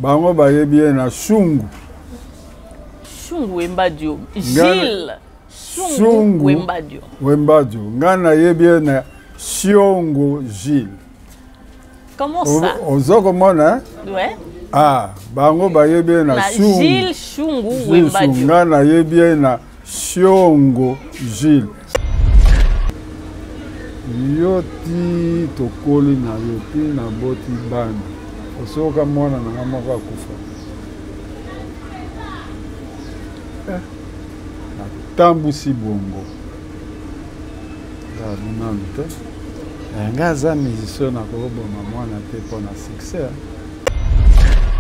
Bango bayebi ye na Shungu. Shungu Wembadio. Gilles Shungu Wembadio. Wembadio. Ngai nayebi ye na Siongo Gilles. Comment ça? Ozo komona? Ouais. Ah, bango bayebi ye na Shungu. Gilles Shungu Wembadio. Ngai nayebi ye na Siongo Gilles. Yo ti tokoli na yo ti naboti bana osoka mwana na nga moko akufa eh, natambusi bongo nanu te eh, nga aza musicien nakoboma mwana te mpo na succès.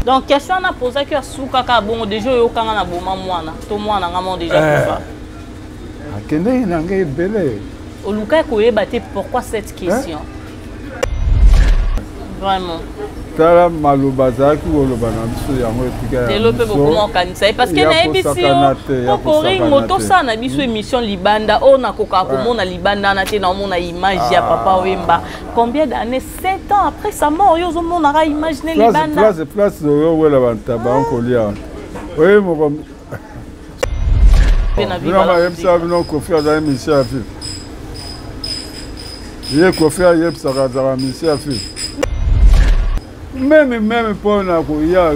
Donc question wana posaki asuka kaka bongo deja oyokanga na boma mwana to mwana nga moko deja kufa. Eh, akendeki na ngai ebele. Olukaki koyeba te pourquoi cette question? Vraiment. Tala maloba azalaki koloba na biso yango etika. Lelo mpe bokoma okanisa ye parce que nayebisi yo kokoringo tosala na biso émission libanda oyo nakokaka komona libanda wana te, naomona image ya Papa Wemba combien d'années, 7 ans après sa mort, yo ozomonaka image ne libanda. Place place oyo wela bantaba onkolia oye moko bino bayebisaka bino Kofi azali musicien ya film. Ye Kofi ayebisaka azalaka musicien ya film meme meme mpo na koya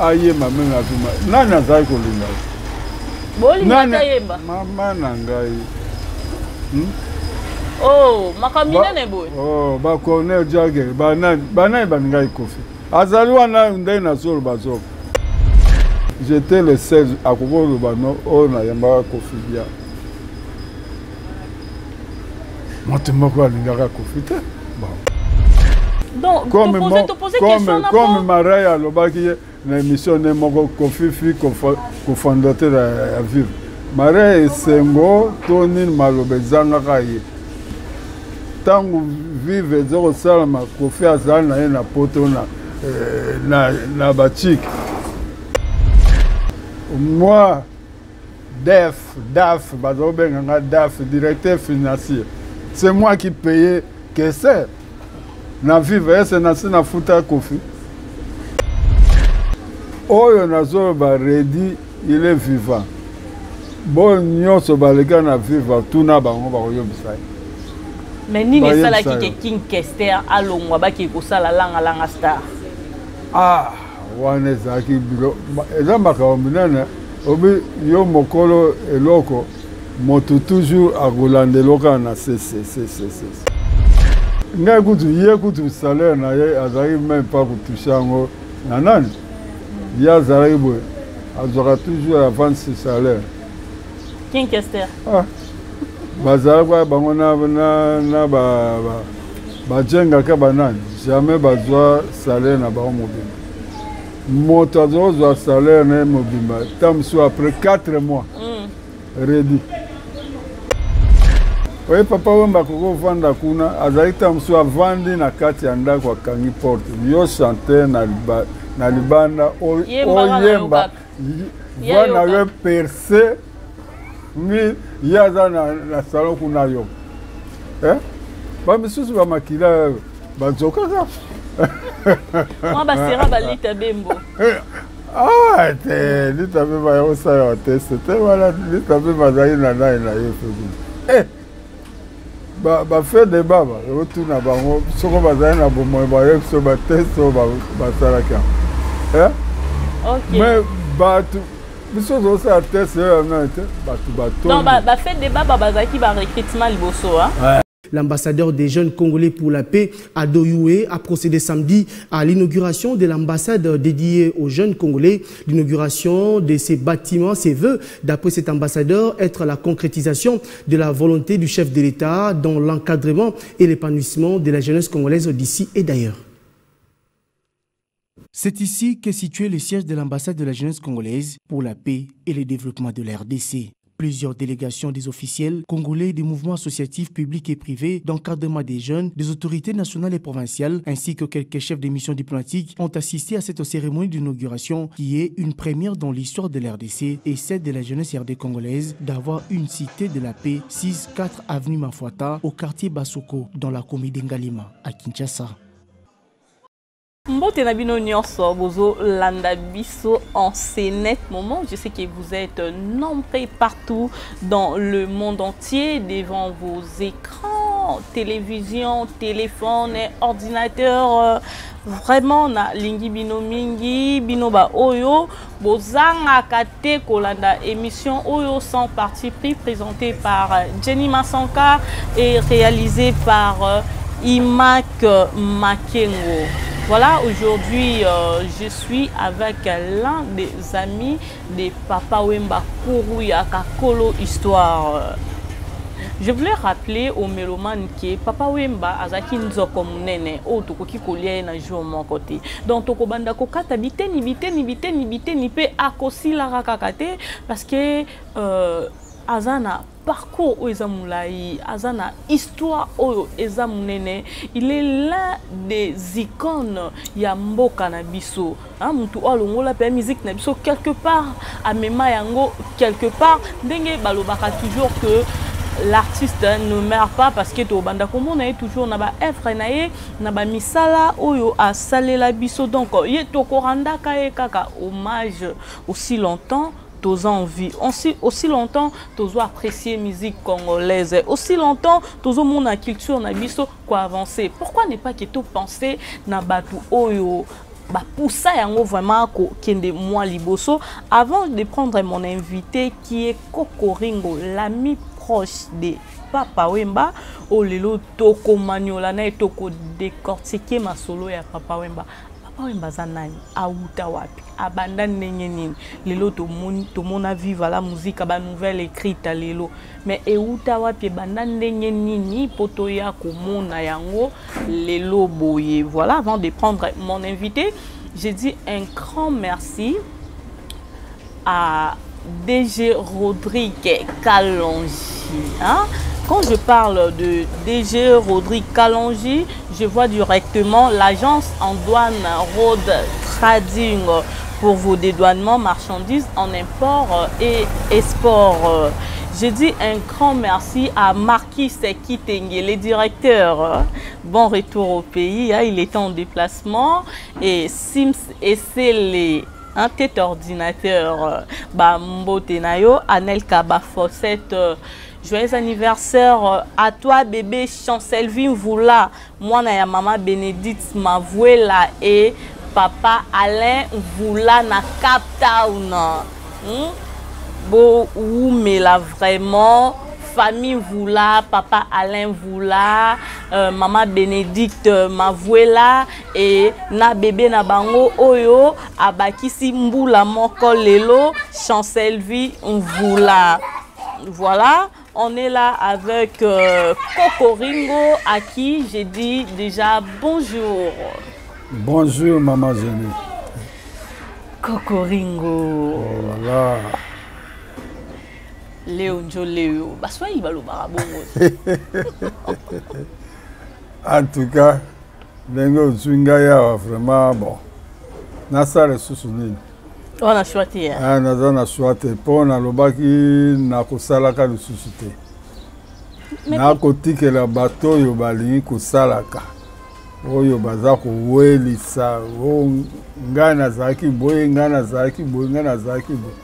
ayemba meme na film, nani azali kolinga? Bolinga. Mama na ngai. Oh, makambo minene boye. Oh, bacornel Jagger, banani banani balingaki Kofi azali wana ndenge nazoloba zoba. J'étais le seul akoki koloba no oyo nayambaka Kofi bien. Moto moko alingaka Kofi te. Bon. Donc, comme Marai alobaki ye na émission ne moko, Kofi fi cofondateur ya Vive, Marai esengo to nini, maloba ezangaka ye. Ntango Vive eza kosalama, Kofi azali na ye na poto na bachike. Moi def daf, bazobenga nga daf, directeur financier, c'est moi qui payais kese na Vive ese nasi nafuta Kofi oyo nazoloba. Redi, il est vivant. Bo nyonso baleka na Vive, tuna bango, bakoyebisa ye. Mais nini esalaki ke King Kester alongwa, bakei kosala Langa Langa Star? Ah, wana ezalaki bilo eza makambo minene. Obi yo mokolo eloko moto toujours akolanda eloko kaka na ccccc. Ngai kutu, ye kutu salaire na ye azalaki même pas kotouche yango na nani. Ye azalaki boye, azwaka toujours avance salaire. King Kester. Ah. Bazalaka bango na bajengaka banani, jamais bazwa salaire na bango mobimba. Moto azozwa salaire na ye mobimba ta mosusu après 4 mois. Redi oye Papa Wemba akoki kovanda kuna, azalaki ta mosusu avandi na kati ya ndako, akangi porte, yo chanteur na libanda oyemba, voix na yo perce mi ye aza na salon kuna yo eh? Bamisusu bamakila bazokaka. Mwa basera balita bembo. Ah te, lita mpe bayosala test te wana. Lita mpe bazali na nani na ye mpe eh! Bafe de baba otuna bango soko bazali na bomoi, bayebi biso batest oyo basalaki yango. Mais bato biso tozosala test oyo ya nani te, bato bato. Bafe de baba bazalaki barecrutement liboso. L'ambassadeur des jeunes Congolais pour la paix, Ado Yuhe, a procédé samedi à l'inauguration de l'ambassade dédiée aux jeunes Congolais. L'inauguration de ces bâtiments, ses vœux, d'après cet ambassadeur, être la concrétisation de la volonté du chef de l'État dans l'encadrement et l'épanouissement de la jeunesse congolaise d'ici et d'ailleurs. C'est ici qu'est situé le siège de l'ambassade de la jeunesse congolaise pour la paix et le développement de la RDC. Plusieurs délégations des officiels congolais, des mouvements associatifs publics et privés d'encadrement des jeunes, des autorités nationales et provinciales, ainsi que quelques chefs de missions diplomatiques ont assisté à cette cérémonie d'inauguration qui est une première dans l'histoire de la RDC et celle de la jeunesse RD congolaise d'avoir une cité de la paix, 6-4 avenue Mafuata, au quartier Basoko, dans la commune d'Ngalima, à Kinshasa. Mbote na bino nyonso bozo landa biso en ce net moment. Je sais que vous êtes nombreux partout dans le monde entier devant vos écrans, télévision, téléphone, ordinateur. Vraiment na lingi bino mingi bino ba oyo bozangaka te kolanda émission oyo sans parti pris présentée par Jenny Masanka et réalisée par Imak Makengo. Voilà, aujourd'hui, je suis avec l'un des amis de Papa Wemba Kourouya Kakolo Histoire. Je voulais rappeler aux mélomanes que Papa Wemba azaki nzoko munene oyo tokoki kolia ye na jour moko te. Donc tokobanda kokata biteni biteni biteni biteni pe akosilaka kaka te parce que aza na parcours oyo eza molai, aza na histoire oyo eza monene. Il est l'un des icônes ya mboka na biso. Hein, mutu oyo alongola pe musique na biso quelque part, amema yango quelque part. Ndenge balobaka toujours que l'artiste ne meurt pas parce que tobanda komona ye toujours na ba œuvre na ye, na ba misala oyo asalela biso. Donc ye tokorandaka ye kaka hommage aussi longtemps toza en vie, aussi longtemps tozo apprécier musique congolaise, aussi longtemps tozo mona culture na biso ko avancer. Pourquoi ne pas que to penser na batu oyo ba poussa yango vraiment ko kende moi liboso? Avant de prendre mon invité qui est Kokoringo, l'ami proche de Papa Wemba, olelo toko maniola na toko décortiquer masolo ya Papa Wemba. Papa Wemba za nani? Auta wapi? Abanda ndenge nini? Lelo tomona viva la musique ba nouvelle écrite lelo. Mais euta wapi ebanda ndenge nini poto ya komona yango lelo boye? Voilà, avant de prendre mon invité, j'ai dit un grand merci à DG Rodrigue Kalonji. Hein? Quand je parle de DG Rodrigue Kalonji, je vois directement l'agence en douane Road Trading pour vos dédouanements marchandises en import et export. Je dis un grand merci à Marquis Kitenge, le directeur. Bon retour au pays, hein, il était en déplacement. Et Sims Essele, un tête ordinateur, ba mbote na yo, Anelka Bafosette, joyeux anniversaire à toi bébé Chancelvin Voula, mwana ya mama Bénédicte Mavuela et papa Alain Voula na Cape Town. Bo oumela vraiment famille Voula, papa Alain Voula, maman Bénédicte Mavuela et na bébé na bango oyo abakisi mbula moko lelo Chancelvie Voula. Voilà, on est là avec Kokoringo à qui j'ai dit déjà bonjour. Bonjour maman Jenny. Kokoringo. Oh là là. Léo Njo Léo, baswahili balobaka bongo. En tout cas, ndenge ozwi ngai awa vraiment bon. Nasala lisusu nini? Oza na choix te, hein? Ah, naza na choix te mpo nalobaki nakosalaka lisusu te. Mais Nakotikela bato oyo balingi kosalaka, oyo baza kowelisa, o ngai nazalaki boye, ngai nazalaki boye, ngai nazalaki boye.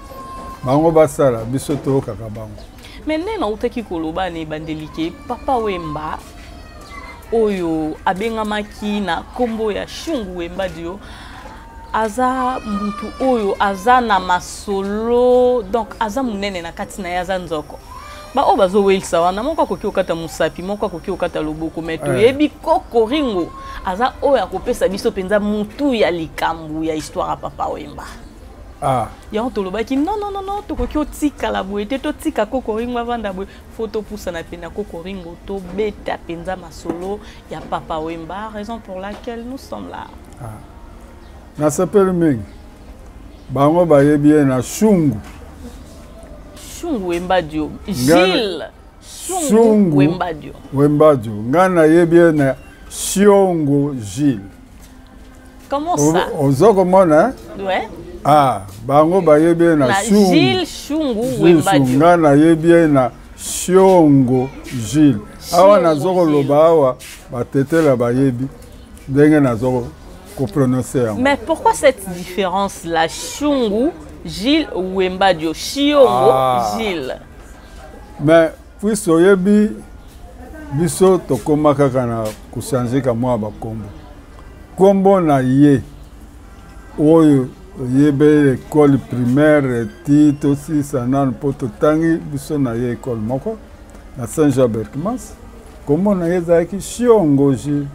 Bango basala, biso toyokaka bango. Mais nde nautaki koloba na ebandeli ke Papa Wemba oyo abengamaki na kombo ya Shungu Wemba Dio, aza mutu oyo aza na masolo, donc aza munene na kati na ye, aza nzoko. Ba oyo bazowelisa wana, moko akoki kokata mosapi, moko akoki kokata loboko, mais toyebi Kokoringo aza oyo akopesa biso mpenza mutu ya likambo ya histoire ya Papa Wemba. Yango tolobaki non, non, non, non, tokoki otikala boye te, totika Kokoringo avanda boye, faut topusana pe na Kokoringo, tobeta mpenza masolo ya Papa Wemba, raison pour laquelle nous sommes là. Nasepeli mingi. Bango bayebi ye na Shungu. Shungu Wemba Dio. Gilles Shungu Shungu Wemba Dio. Wemba Dio. Nga nayebi ye na Shiongo Gilles. Comment ça? Ozo komona, hein? Ouais. Ah, bango bayebi ye na Na Shungu. Gilles Shungu Gilles Wemba Shungu. Dio. Nga nayebi ye na Shiongo Gilles. Awa Shiongo nazokoloba Gilles. awa, batetela bayebi ndenge nazoko koprononce yango. Mais pourquoi cette différence là, Shungu Gilles Wembadio, Shiongo ah. Gilles? Mais puisque oyebi biso tokóma kaka na kochange ka mwa bakombo, nkombo na ye oyo oyebeli ekole primaire ti tosilisa nanu mpo totangi biso na ye ekole moko na Saint Jean Berkmans, nkombo na ye ezalaki Shiongo Gilles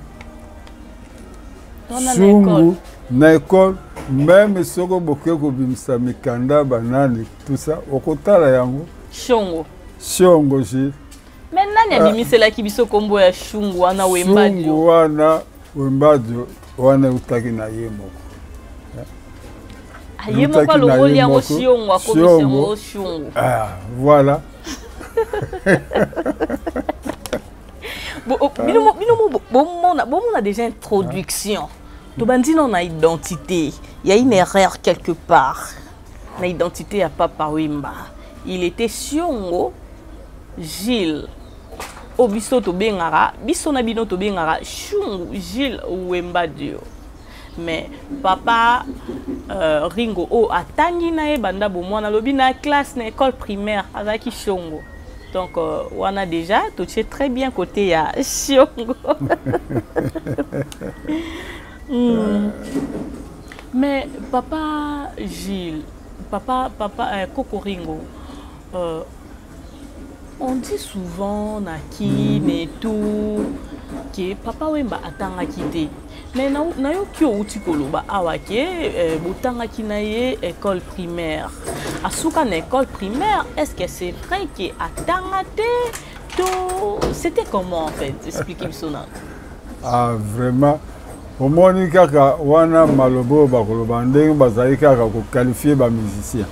Shungu na ekole. Meme soko boke kobimisa mikanda banani tout ça, okotala yango. Shiongo. Shiongo Gilles. Mais nani abimiselaki biso nkombo ya Shungu wana, Wembadio? Shungu wana, Wembadio wana eutaki na ye moko. Ye moko alongoli yango Shiongo, akomisi yango Shungu. Ah, voilà. Bino bomona, bomona déjà introduction tobandi nano na identité. Il y a une erreur quelque part na identité ya Papa Wemba. Il était Siongo Gilles, oyo biso tobengaka, biso na bino tobengaka Shungu Gilles Wemba Dio. Mais papa Ringo oyo atangi na ye banda bomwana, alobi na classe, na école primaire, azalaki Shongo. Donc wana déjà totie très bien côté ya Shiongo. Mais papa Gilles, papa Koko Ringo, on dit souvent na Kin et tout ke Papa Wemba atangaki te. Mais nayoki outi koloba awa ke botangaki na ye école primaire, asuka na école primaire. Est ce que c'est vrai ke atanga te, to c'était comment en fait? Explique biso na. Ah, vraiment, omoni kaka wana maloba oyo bakoloba ndenge bazali kaka koqualifier bamusicien,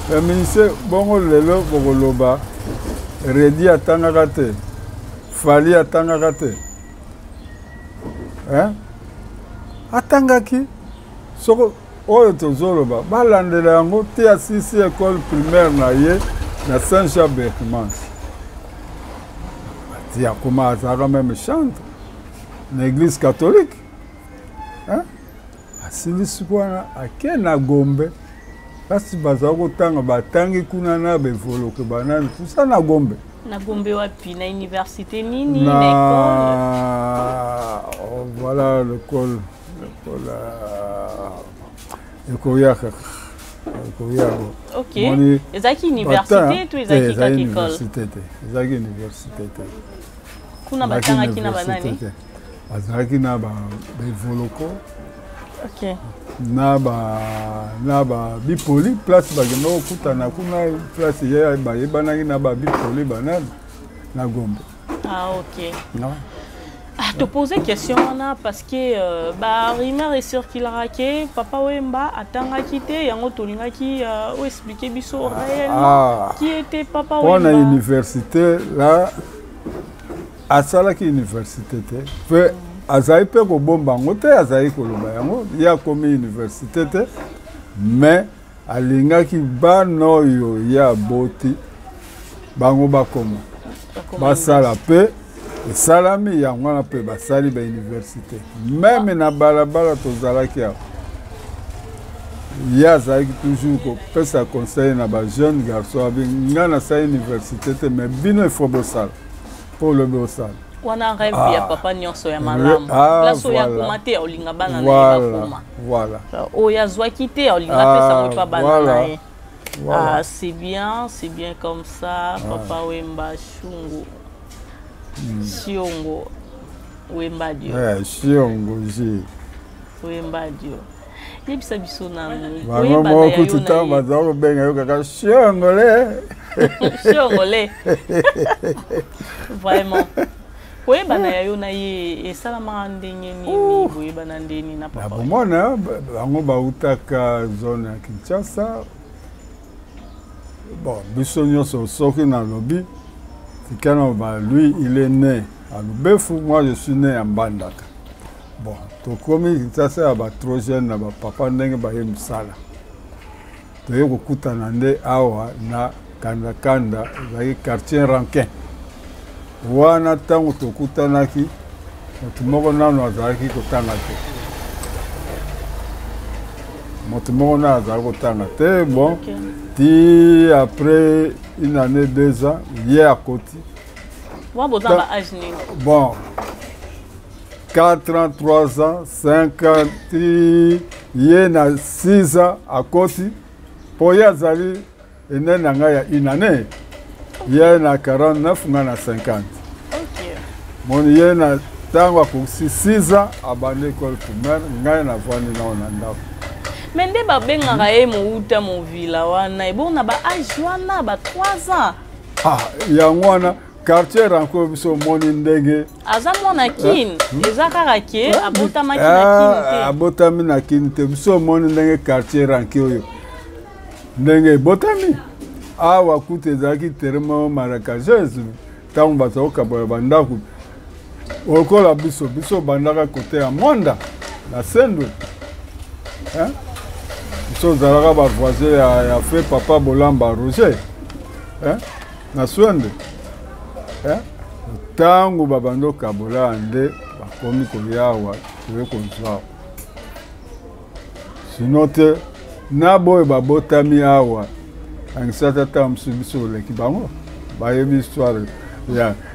bamusicien bongo. Lelo bokoloba Redi atangaka te, Fali atangaka te, hein? Atangaki. Soko oyo tozoloba, balandela yango te. Asisi école primaire na ye na Saint Jean Berchmans ti akoma, azalaka même chantre na église catholique, hein? Asilisi wana, ake na Gombe kasi bazala kotanga, batangi kuna na bevoloke banani tusa na Gombe. Na Gombe wapi? Na université nini? Na na école? Oh, voilà, l'école, l'école ekoya kaka, ekoya. Ok, ezalaki université to ezalaki kaka école? Université te, ezalaki université te. Kuna batangaki na banani? Bazalaki na baevoloko na ba bipoli, place bakenda kokutana kuna, place ye bayebanaki na babipoli banani na Gombe. Ah, ok. Non. Ah, te poser question wana parce que ba rumeur ecirculaka ke Papa Wemba atangaki te. Yango tolingaki oexpliquer biso réellement qui était Papa Mpona Wemba. Université la, asalaki université te mpe azali mpe kobomba yango te, azali koloba yango. Ye akomi université te, mais alingaki bana oyo ye aboti bango bakoma basala mpe. Esalami yango wana mpe basali bauniversité. Même na balabala tozalaki awa, ye azalaki toujours kopesa conseil na bajeune garçon abi: "Ngai nasali université te, mais bino il faut bosala mpo olobi osala." Wana rêve ya papa nyonso ya malamu. Place oyo akoma te, olinga bana na ye bakoma. Oyo azwaki te, olinga apesa ngo mpa bana na ye. Ah, c'est bien, c'est bien comme ça. Papa Wemba Shungu. Siongo Wemba Dio. Eh, Siongo J. Wemba Dio. Yebisa biso nanu. Bango moko kutu ntango baza kobenga yo kaka Siongole. Siongole. Vraiment. Koyebana ya yo na ye esalamaka ndenge nini? Boyebana ndeni na Na papa? Bomona bango bautaka zone ya Kinshasa. Bon, biso nyonso, soki nalobi tikana ba, lui il est né à Lubefu, moi je suis né à Mbandaka. Bon, tokomi Kinshasa ya ba trop jeune na bapapa ndenge baye mosala, toye kokutana nde awa na Kandakanda, ezalaki quartier Rankin wana. Ntango tokutanaki, Moto moko nano azalaki kotanga te, moto moko nano azalaki kotanga te. Bon, ti après une année, 2 ans, ye akoti. Bon, 4 ans, 3 ans, 5 ans, ti ye na 6 ans akoti, mpo ye azali aîné na ngai ya une année. Ye na 49, ngai na 50. Moni ye na ntango akokisi 6 ans, abandi école primaire, ngai navandi nao na ndako. Mais nde babengaka ye mouta movila wana, ebongo na baâge wana, ba 3 ans? Ah, yango wana quartier ranko biso, omoni ndenge Aza mwana Kine, eza kaka ke abotamaki na Kine te. Abotami na Kine te. Biso omoni ndenge quartier ranki oyo, ndenge ebotami awa, kutu ezalaki terrain moko marécageuse. Ntango baza kokabola bandako, okola biso bandaka kote ya Mwanda na Sendwe. Biso ozalaka bavoisin ya feu papa Bolamba Roger na Swende. Ntango babandi okabola, nde bakomi koya awa, toye kozwa. Sinon te, na boyo babotami awa, angisata ta mosusu biso oleki bango, bayebi histoire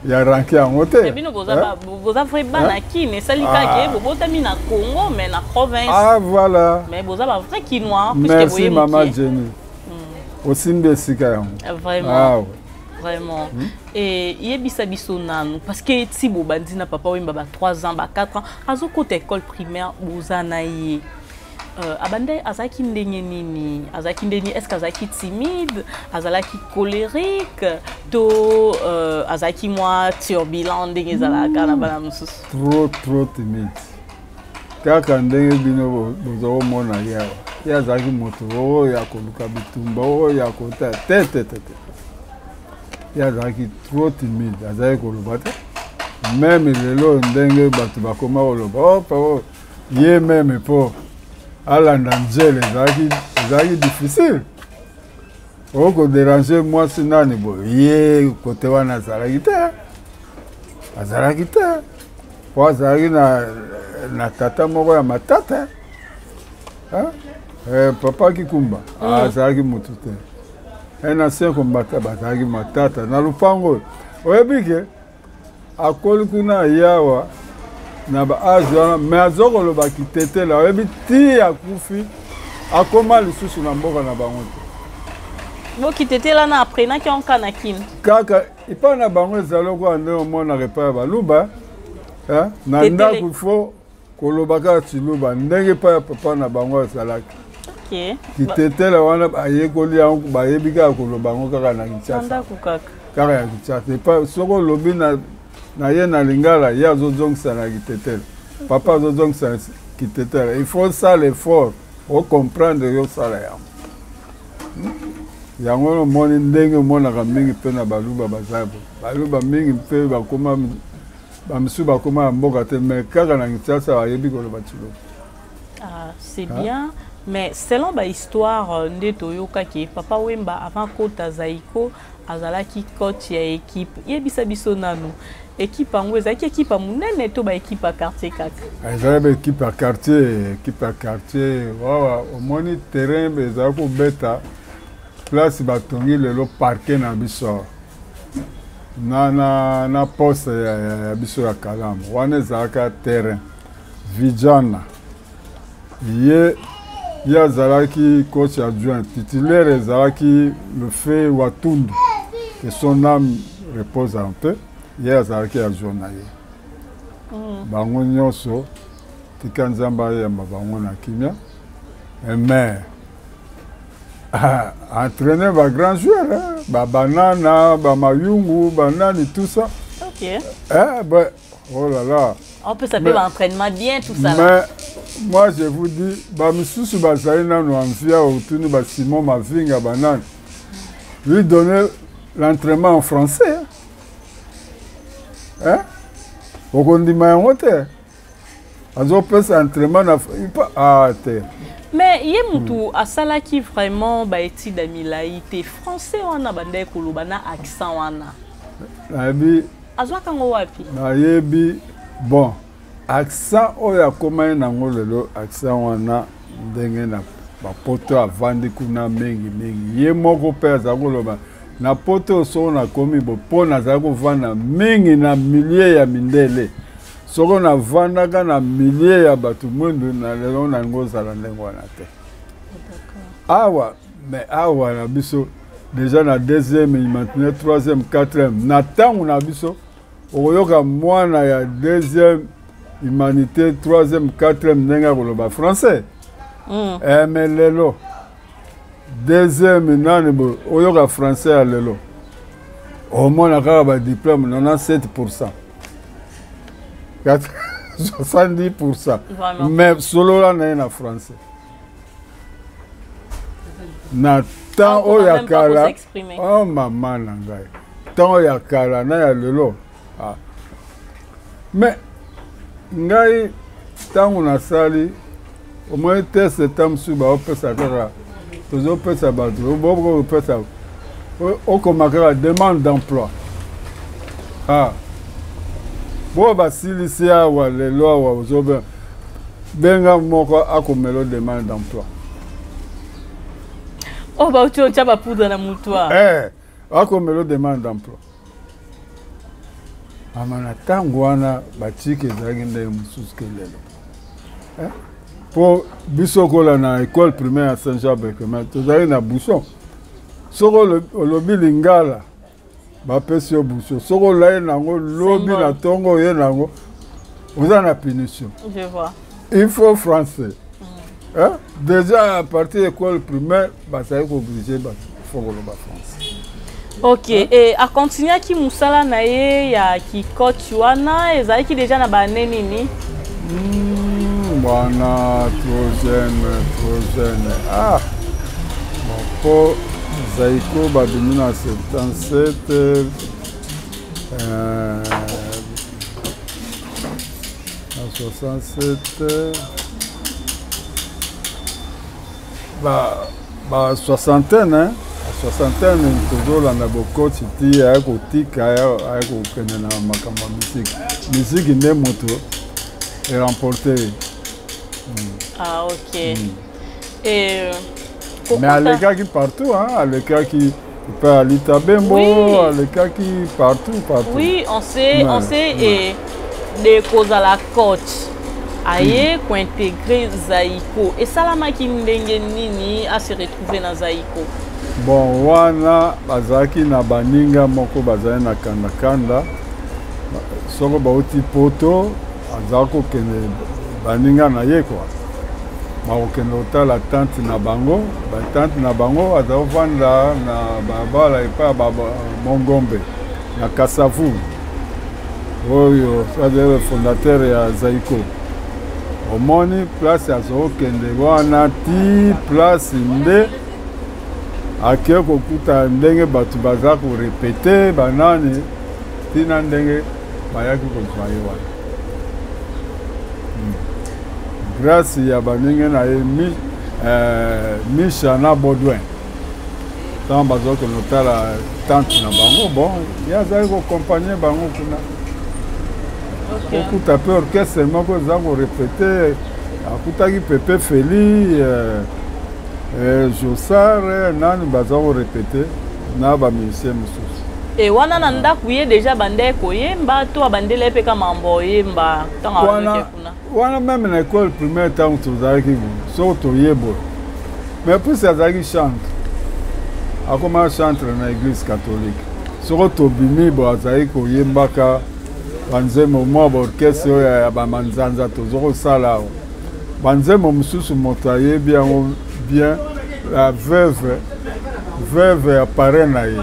ya ranke yango te. Bino boza vrai bana Kine, esali kaka bobotami na Congo mais na province. Ah, voilà. Mais boza ba vrai Kinois. Merci, mama Jenny, osimbi esika yango. Vraiment. Ah, ouais. Vraiment. E yebisa biso nanu, parce que ti bobandi na papa Wemba ba 3 ans, ba 4 ans, azokota école primaire, boza na ye, abanda azalaki ndenge nini? Azalaki ndenge nini? Est ce que azalaki timide, azalaki colérique, to azalaki mwa turbulent ndenge ezalaka na bana mosusu? Trop, trop timide, kaka ndenge bino boza komona ye awa. Ye azalaki moto oyo ya koluka bitumba, oyo ya kota te, te, te, te. Ye azalaki trop timide, azalaki koloba te. Même lelo, ndenge bato bakoma koloba opa oh, ye même mpo alanda nzela ezalaki difficile. Okodéranger mwasi nani boye, ye kote wana azalaki te, azalaki te, po azalaki na tata moko ya matata, papa Kikumba. Azalaki motu te, un ancien combattant. Bazalaki matata na lupango oyo. Oyebi ke akoli kuna yawa na baâge wana, mais aza koloba kitetela. Oyebi ti akufi, akoma lisusu na mboka na bango te. Bokitetela na apprenaki yango na Kine? Kaka epai na bango. Ezali lokola nde omonaka epai ya Baluba, na ndako fo koloba kaka Tshiluba, ndenge epai ya papa na bango azalaki. Kitetela wana bayekoli yango, bayebi kaka koloba yango kaka na Kinshasa, kaka ya Kinshasa. Epai soki olobi na ye na lingala, ye azozongisa na kitetela, papa azozongisa na kitetela. Il faut sala effort ocomprendre, yo osala yango. Yango omoni ndenge omonaka mingi mpe na Baluba, baza Baluba mingi mpe bakoma, bamisusu bakoma ya mboka te, mais kaka na Kinshasa bayebi koloba Tshiluba. Ah, c'est bien. Mais selon bahistoire nde toyokaki, papa Wemba avant kota Zaiko azalaki coach ya équipe. Yebisa biso nanu, équipe yango ezalaki équipe ya monene to baéquipe ya quartier kaka? Ezalaki baéquipe ya quartier, équipe ya quartier. Wawa omoni terrain ezalaki kobeta, place batongi lelo parquet na biso na poste ya biso ya Kalamu wana, ezalaka terrain Vijana. Ye azalaki coach adjoint, titulaire ezalaki le feu Watundu, que son âme repose en paix. Ye azalaki adjoint na ye. Bango nyonso, tika Nzambe ayamba bango na kimia. Mais entraîner ba grand joueur, hein? Ba Banana, ba Mayungu, banani, tout ça. Eh, ben, oh là là. On peut s'appeler entraînement bien, tout ça. Mais moi, je vous dis, bamisusu bazali nano anvia, otuni ba Simon Mavinga, banani, lui donner l'entraînement en français, hein? Okondima yango te, azopesa entraînement na ah, te. Mais ye mutu asalaki vraiment baétude ya milai te, français wana bandaki koloba na accent wana? Nayebi. Azwaka yango wapi? Nayebi. Bon. Accent oyo akomaki nango lelo, accent wana ndenge na bapoto avandi kuna mingi mingi, ye moko mpe azali koloba na poto soko nakomi bo mpo nazali kovanda mingi na milieu ya mindele, soko navandaka na milieu ya bato mwindu na lelo nalingi ozala ndenge wana te. Awa mais awa na biso deja na deuxième, maintenant troisième, quatrième, na ntango na biso okoyoka mwana ya deuxième humanité, troisième, quatrième ndenge akoloba français. Eh, mais lelo deuxième nani boye oyoka français ya lelo, omona kaka badiplôme 97 %, 70 %, mais solola na ye na français na temps oyo ya kala. Oh mama na ngai, temps ya kala na ya lelo. Ah. Mais ngai ntango nasali omoni test ta mosusu baopesa kaka, tozopesa bato bokopesa, okoma kaka demande d'emploi. Ah. Bo basilisi awa lelo awa ozobe benga moko akomela demande d'emploi. Oyo bauti otya bapoudre na mutu. Eh, akomela demande d'emploi. Mama, na ntango wana batike ezalaki ndenge mosusu ke lelo, mpo biso kola na école primaire ya Saint Jean Becquemin, tozalaki na bouchon. Soki olobi lingala, bapesi yo bouchon. Soki olai nango lobi na ntongo oye nango, oza na punition. Je vois. Il faut français. Hein? Déjà à partir école primaire bazali kooblige bato, faut koloba français. Ok, hein? E akontinuaki mosala na ye ya kicoach wana ezalaki déjà na bane nini? Wana trop jeune, trop jeune. Ah bon, mpo Zaiko babimi na 77, na 67, ba soixantaine, hein? Soixantaine tozolanda bokoti ti aya kotika, aya kokende na makambo ya misiki. Misiki nde moto eremporte ye. Ah ok. Et mais alekaki partout, hein? Alekaki epai ya Lita Bembo. Oui. Alekaki partout, partout. Oui, on sait. On sait. Et de kozala coach aye kointégrer Zaiko esalamaki ndenge nini ase retrouve na Zaiko? Bon, wana bazalaki na baninga moko bazali na kandakanda. Soko bauti poto, azala kokende baninga na ye kua bakokende kotala tante na bango. Batante na bango aza kovanda na balabala epai ya Mongombe na Kasavu, oyo azali fondateur ya Zaiko. Omoni place azokende wana ti place nde ake kokuta ndenge bato baza korépéter banani, ntina ndenge bayaki kozwa ye wana grâce ya baninge na ye Misha na Baudouin. Ntango bazokende kotala tante na bango, bon, ye azali koaccompagner bango kuna, okuta mpe orchestre moko eza korépéter. Akutaki Pepe Feli, Josar, nani baza korépéter na bamusicien mosusu. E wana na ndako ye déjà bande koyemba to abandela ye mpe ka mambo oyemba ntango azoke kuna? Wana même na école primaire ntango tozalaki boye, soki toye boye, mais puisque azalaki chantre, akoma chantre na église catholique, soko tobimi bo azalaki koyembaka banzembo mwa baorchestre oyo ya bamanzanza toza kosala awa. Banzembo mosusu moto ayebi yango bien, la veuve ya parrain na ye,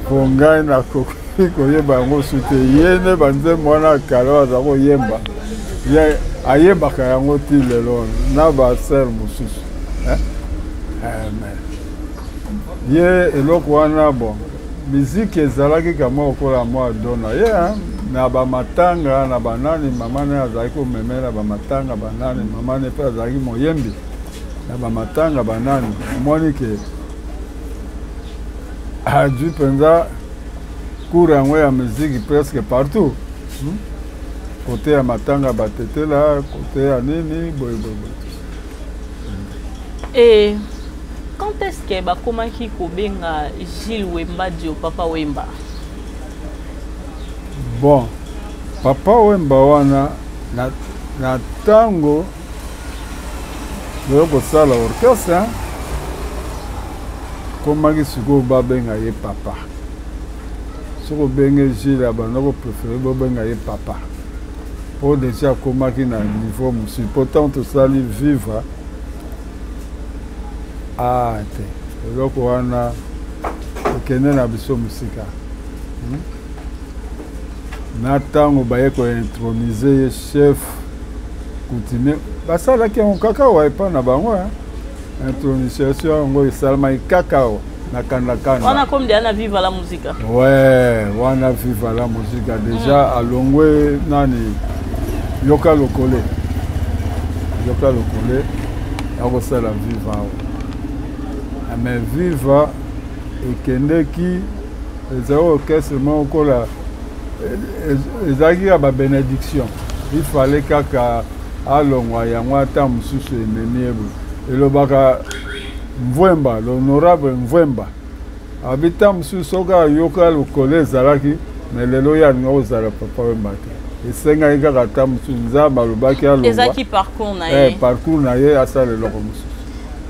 po ngai nakoki koyeba yango su te. Ye nde banzembo wana kala oyo aza koyemba, ye ayebaka yango ti lelo na basere mosusu. Eh? Eh, ye eloko wana, bon, miziki ezalaki kamwa lokola mwa dona ye na bamatanga na banani. Mama ne azalaki komemela bamatanga banani, mama ne mpe azalaki moyembi na bamatanga banani. Omoni ke azwi mpenza cours yango ya miziki presque partout. Kote ya matanga batetela, kote ya nini boye boye boye. Et quand est-ce que bakomaki kobenga Gilles Wemba Dio Papa Wemba? Bon, Papa Wemba wana na, na tango toye kosala orchestre komaki sikoyo babenga ye papa. Soki obenge Gilles abanda ko préférer bobenga ye papa mpo deja akomaki na niveau mosusu mpo ntango tosali vivre ah te eloko wana ekende na biso mosika hmm? Na ntango baye kointronise ye chef coutumier basalaki yango kaka awa epai na bango intronisation yango esalamaki kaka awa na kandakanda wana comme deja na viva la musica ouais wana viva la musica déjà mm. Alongwe nani yoka lokole yoka lokole akosala viva awa mais viva ekendeki ezali orchestre moko kola ezalaki ya babénédiction il fallait kaka alongwa yango ata mosusu ememi ye boye elobaka mvwemba l'honorable mvwemba abi ntango mosusu soki ayoka lokolo ezalaki me lelo ye alinga kozala papa wemba te esengaki kaka ata mosusu nzambe alobaki alongwa parcours na ye, eh, parcours na ye asala eloko mosusu.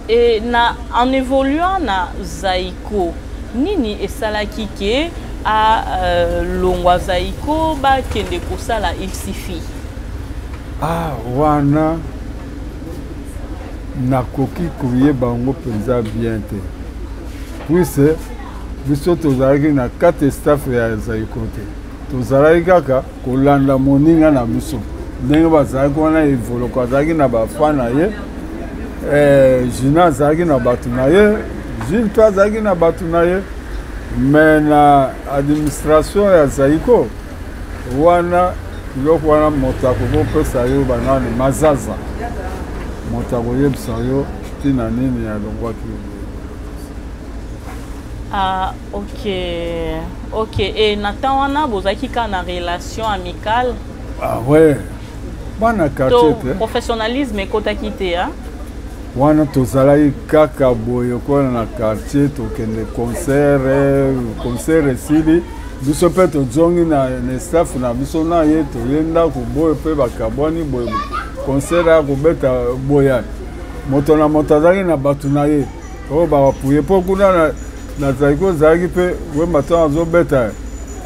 Et na en évoluant na Zaiko, nini esalaki ke a euh, longwa Zaiko bakende kosala il suffit? Ah, wana nakoki koyeba yango mpenza bien te puise biso tozalaki na kati staff ya Zaiko te, tozalaki kaka kolanda moninga na biso ndenge bazalaki wana. Evoloko azalaki na bafa na ye eh, Jina azalaki na bato na ye, Gilles mpe azalaki na bato na ye, mais na administration ya Zaiko wana biloko wana moto akoki kopesa yo banani mazaza, moto akoyebisa yo ntina nini alongwaki. Ah, ok. Ok. Et na temps wana, bozalaki kaka na relation amicale? Ah ouais. Bana quartier te. Professionnalisme ekotaki te, hein? Wana tozalaki kaka boye kona na quartier, tokende concert, concert esili biso mpe tozongi na, na staff na biso na ye toye ndako boye mpe bakabwani boye concert ya kobeta boya moto na moto azalaki na bato na ye oyo bapapuye mpo kuna nazalaki kozalaki mpe wemba ntango azobeta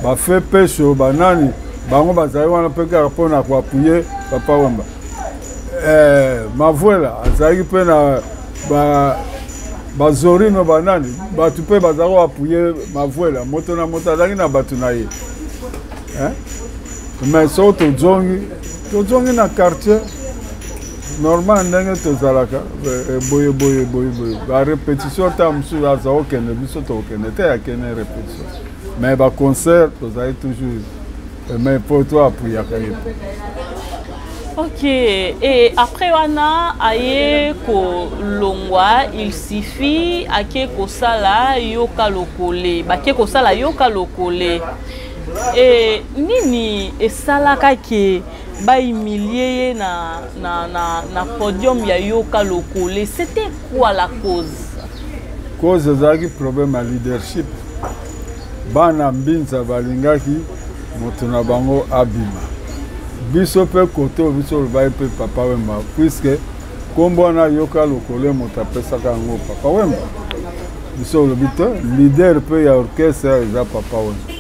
bafe pesho banani bango bazali wana mpe kaka mpo na koapuye papa wemba eh, mavuela azalaki mpe na ba bazorino banani bato mpe bazalaki koapuye mavuela moto na moto azalaki na bato na ye eh? Mais soki tozongi tozongi na quartier normal ndenge tozalaka eh, boye boye boye boye barépétition ntango mosusu aza okende biso tokokende te akende répétition mais baconcert tozali toujours eh, mais po to apuyaka ye. Ok, et après wana aye kolongwa il suffit ake kosala yoka lokole bake kosala yoka lokole e nini esalaka ke bahumilie ye na, na, na, na podium ya yoka lokole? C'était quoi la cause? Cause ezalaki problème ya leadership. Bana mbinza balingaki moto na bango abima, biso mpe kote oyo biso olobaki mpe papa wemba puiske nkombo wana yoka lokole moto apesaka yango papa wemba, biso olobi te leader mpe ya orchestre eza papa wemba.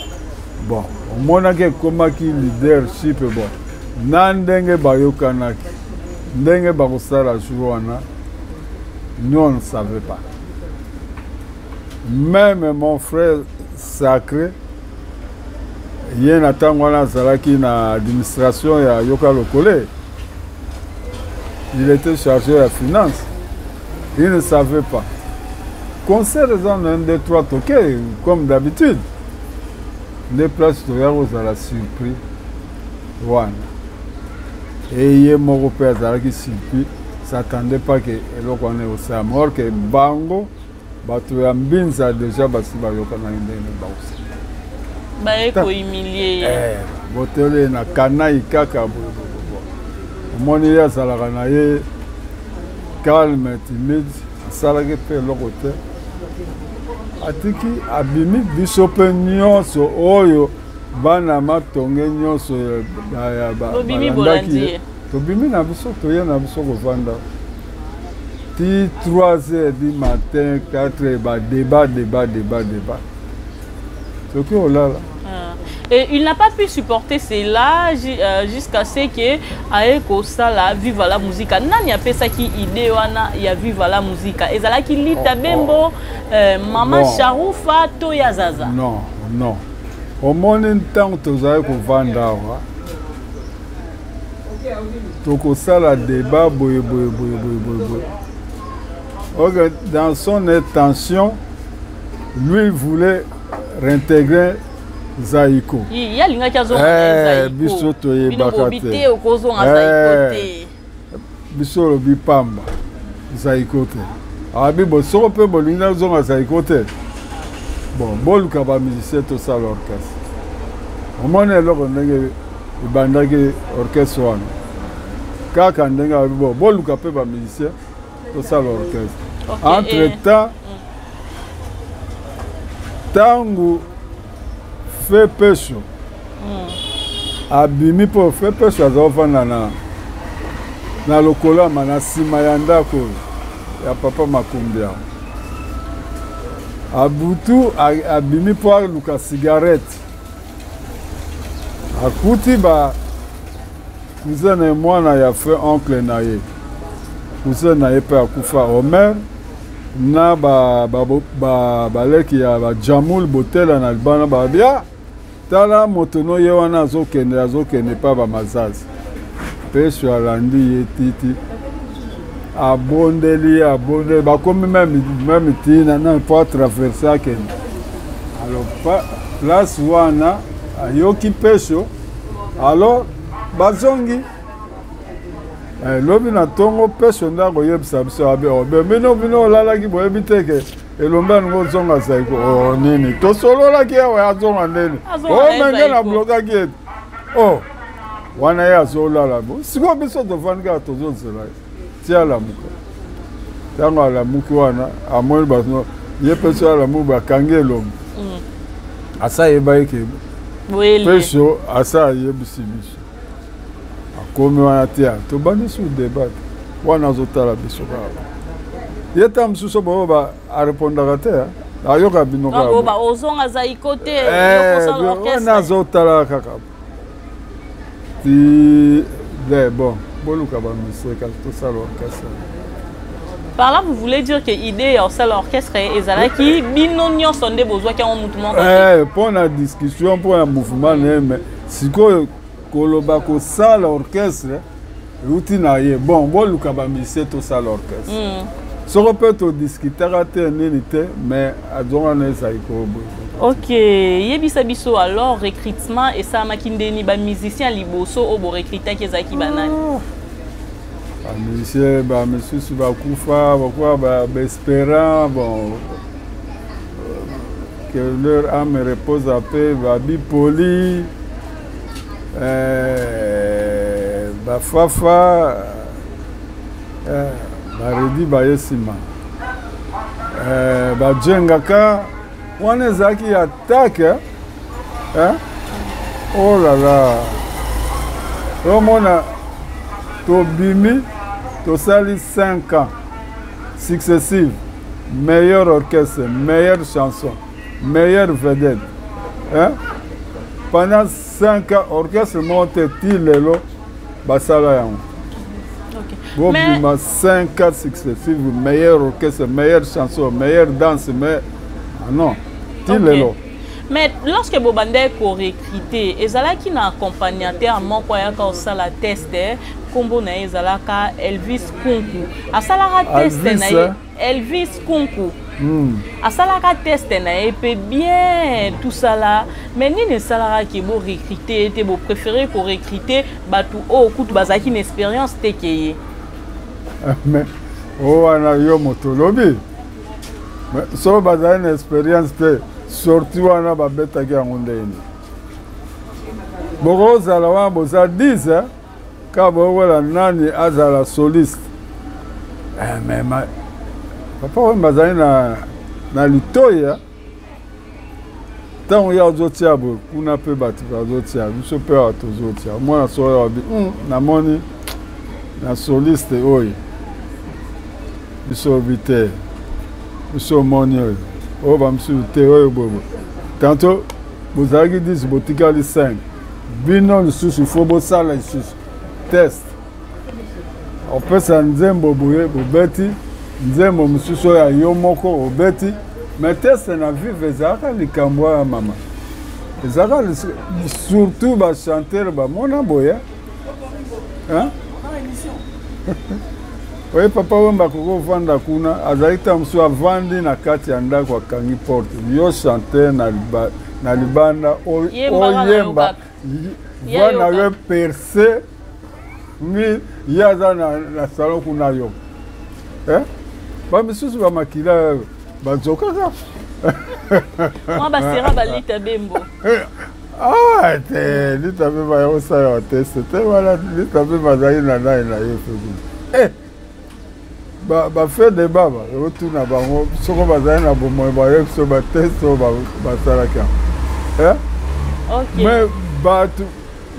Bon, omonaki ekomaki leadership bon na ndenge bayokanaki ndenge bakosala jour wana, nous on ne savait pas. Même mon frère sacré ye na ntango wana azalaki na administration ya yoka lokole, il était chargé ya finance, il ne savait pas. Concert eza na 1 2 3 toke comme d'habitude nde place toya kozala surpris wana e ye moko mpe azalaki surpris, s'attendait pas ke eloko wana ekosalama or ke bango bato ya mbinza déjà basi bayokanaki ndenge bakosala. Baye kohumilie ye. Boteli ye na kanai kaka boye. Omoni ye azalaka na ye calme, timide, asalaki mpe eloko te. Atiki abimi biso mpe nyonso oyo bana matonge nyonso balandaki ye. Tobimi na biso, toye na biso kovanda ti 3 heures du matin, 4 heures, ba débat débat débat débat, soki olala. Et il n'a pas pu supporter cela jusqu'à ce que aye kosala Viva la Musica. Nani apesaki idée wana ya Viva la Musica? Ezalaki Lita Bembo, Mama Bon. Sharufa to ya Zaza? Non, non. Omoni ntango tozali kovanda awa, tokosala débat boye boye boye boye boye boye. Ok, dans son intention, lui voulait réintégrer Zaiko. Ye alingaki azonga na Zaiko. Biso toyebaka Bino bobi te. te, okozonga Zaiko te. Biso olobi pamba Zaiko te. Abi bo soko mpe bolingi nazonga Zaiko te, bon, boluka bamusicien, tosala orchestre. Omoni eloko ndenge ebandaki orchestre wana, kaka ndenge abi bo boluka mpe bamusicien, tosala orchestre. Entre temps, ntango fe peso abimi, mpo fe peso aza kofanda na lokolama na nsima ya ndako oyo ya papa Makumbi awa. Abutu abimi mpo aluka cigarette, akuti ba cousin na ye, mwana ya feu oncle na ye, cousin na ye mpe akufa, Omer, na baleki ya bajamul Botela na libana. Babia tala moto no ye wana azokende, azokende mpa bamazazi. Peso alandi ye titi, abondeli ye, abondeli, bakomi même ntina na mpo atraverse, akende. Alors place wana ayoki Peso. Alors bazongi. Lobi na ntongo, Peso nde akoyebisa biso abe obe bino bino olalaki, boyebi te ke elombe alingi ozonga Zaiko. O nini tosololaki awa, azonga ndeni? Azonga o na ye menge na Zaiko. blokaki ete o wana ye azolala. Bo sikoyo biso tovandi kaka, tozozela ye ti alamuka. Ntango alamuki wana, amoni bato, ye mpe so alamuki, bakangi elombe. Asa ayebaki ke Boyeli. Peso asa ayebisi biso, akomi wana te. Tobandi su débat wana, azotala biso kaka ye. Ta mosusu boyo arépondaka te, ayoka bino Donc, kaka. ba ozonga Zaiko te, okosala wana orchestre. Azotala kaka ti de bon boluka bamusicien kasi tosala orchestre. Par là, vous voulez dire que idée ya osala orchestre ezalaki bino nyonso nde bozwaki yango, mutu moko te? Mpo na discussion, mpo na mouvement na ye. Mais sikoyo koloba kosala orchestre euti na ye. Bon, boluka bamusicien, tosala orchestre. Soko mpe todiskutaka te nini te, mais azonga na ezali koboye. Ok, yebisa biso alors, recrutement esalamaki ndeni? Bamusicien liboso oyo borecrutaki ezalaki banani? Bamusicien bamisusu bakufa, bakufa, baespérant, bon, que leur âme repose en paix. Babipoli, bafafa, baredi baye nsima, bajengaka wana ezalaki attaque, eh? Oh là là, omona tobimi, tosali 5 ans successive, meilleur orchestre, meilleure chanson, meilleure vedette, hein? Pendant 5 ans, orchestre moko te ti lelo basala yango. Bobima 5 ans successive, meilleur orchestre, meilleure chanson, meilleure danse, mais ah non, ti lelo. Mais lorsque bobandaki korecruter, ezalaki na accompagnateur moko ayaka kosala test, nkombo na ye ezalaka Elvis Kunku. Asalaka test na ye. Elvis Kunku. Asalaka test na ye mpe bien, tout ça là, mais nini esalaka ke borecruter ye te, bopréféré korecruter bato oyo kutu bazalaki na expérience te ke ye? Mais oyo wana yo moto olobi. Soki bazali na expérience te, sorti wana babetaki yango ndeni? Bokozala wana boza 10 kaka bokola nani azala soliste. Eh, mais ma... Papa Wemba azali na, na litoi ntango ye azotia boye kuna mpe bato bazotia biso mpe awa tozotia mwana soko abi namoni na soliste oyo biso obi te biso omoni oyo oyo bamosusu te oyo boye tanto bozalaki 10 botikali 5 bino lisusu fo bosala lisusu test opesa nzembo boye bobeti nzembo mosusu oyo ya yo moko obeti mais test na vive ezalaka likambo ya mama ezalaka surtout bachanteur bamona boye oye papa wemba akoki kovanda kuna azalaki ntango mosusu avandi na kati ya ndako akangi porte yo chanteur na libanda oyemba voi na yo perce mi ye aza na, na salon kuna yo eh? bamisusu bamakila bazokaka mwa basera balita bembo ah te lita bembo ya kosala teste te wana lita bembo azali na nani na ye soki eh! bafe de baba otuna bango soko bazali na bomoi bayebi biso bateste oyo basalaki yango eh? mais bato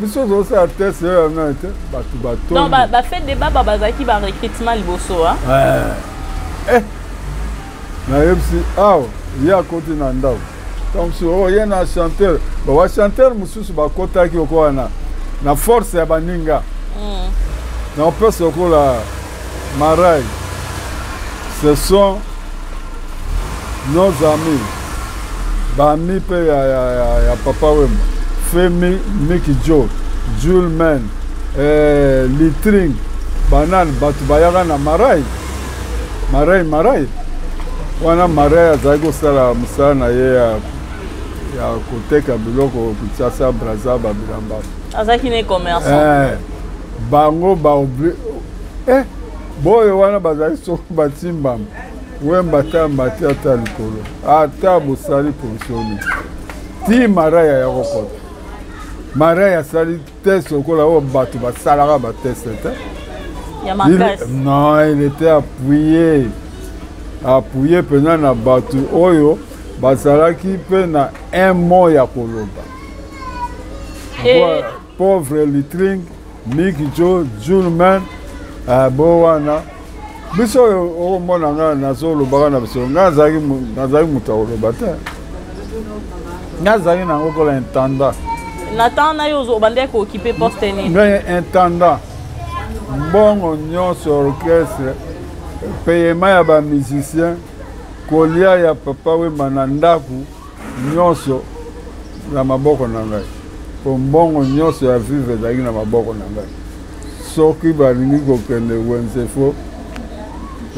biso tozosala teste oyo yango te bato bato bafe de baba bazalaki barecrutement liboso eh. nayebisi awa ye akoti na ndako ntango mosusu oyo oh, ye na chanteur bachanteur mosusu bakotaki lokola na, na force ya baninga na opesa lokola marai ce sont nos amis baami mpe ya, ya, ya, ya papa wemba femi miki jo julman eh, litring banani bato bayaka na marai marai marai wana marai azalaki kosala mosala na ye ya, ya koteka biloko kinshasa braza babilamba azalaki ne commerçant eh, bango baobli eh, boyo wana bazali soko batimbama wemba ata mati ata likolo ata bosali posioni ti marai aya kokota marai asali test lokola oyo bato basalaka bateste te non il était appuyé appuyé mpenza na bato oyo bazalaki mpe na un mot ya koloba pauvre litring miki jo julman uh, bo wana biso oyo okomona ngai nazolobaka na biso ngai nazalaki moto ya koloba te ngai azalaki nango kola intendant na temps na yo obandaki kookipe poste nini ngai intendant mbongo nyonso orchestre payement ya bamusicien kolia ya papa wemba na ndako nyonso na maboko na ngai mpo mbongo nyonso ya vive ezalaki na maboko na ngai soki balingi kokende wenze fo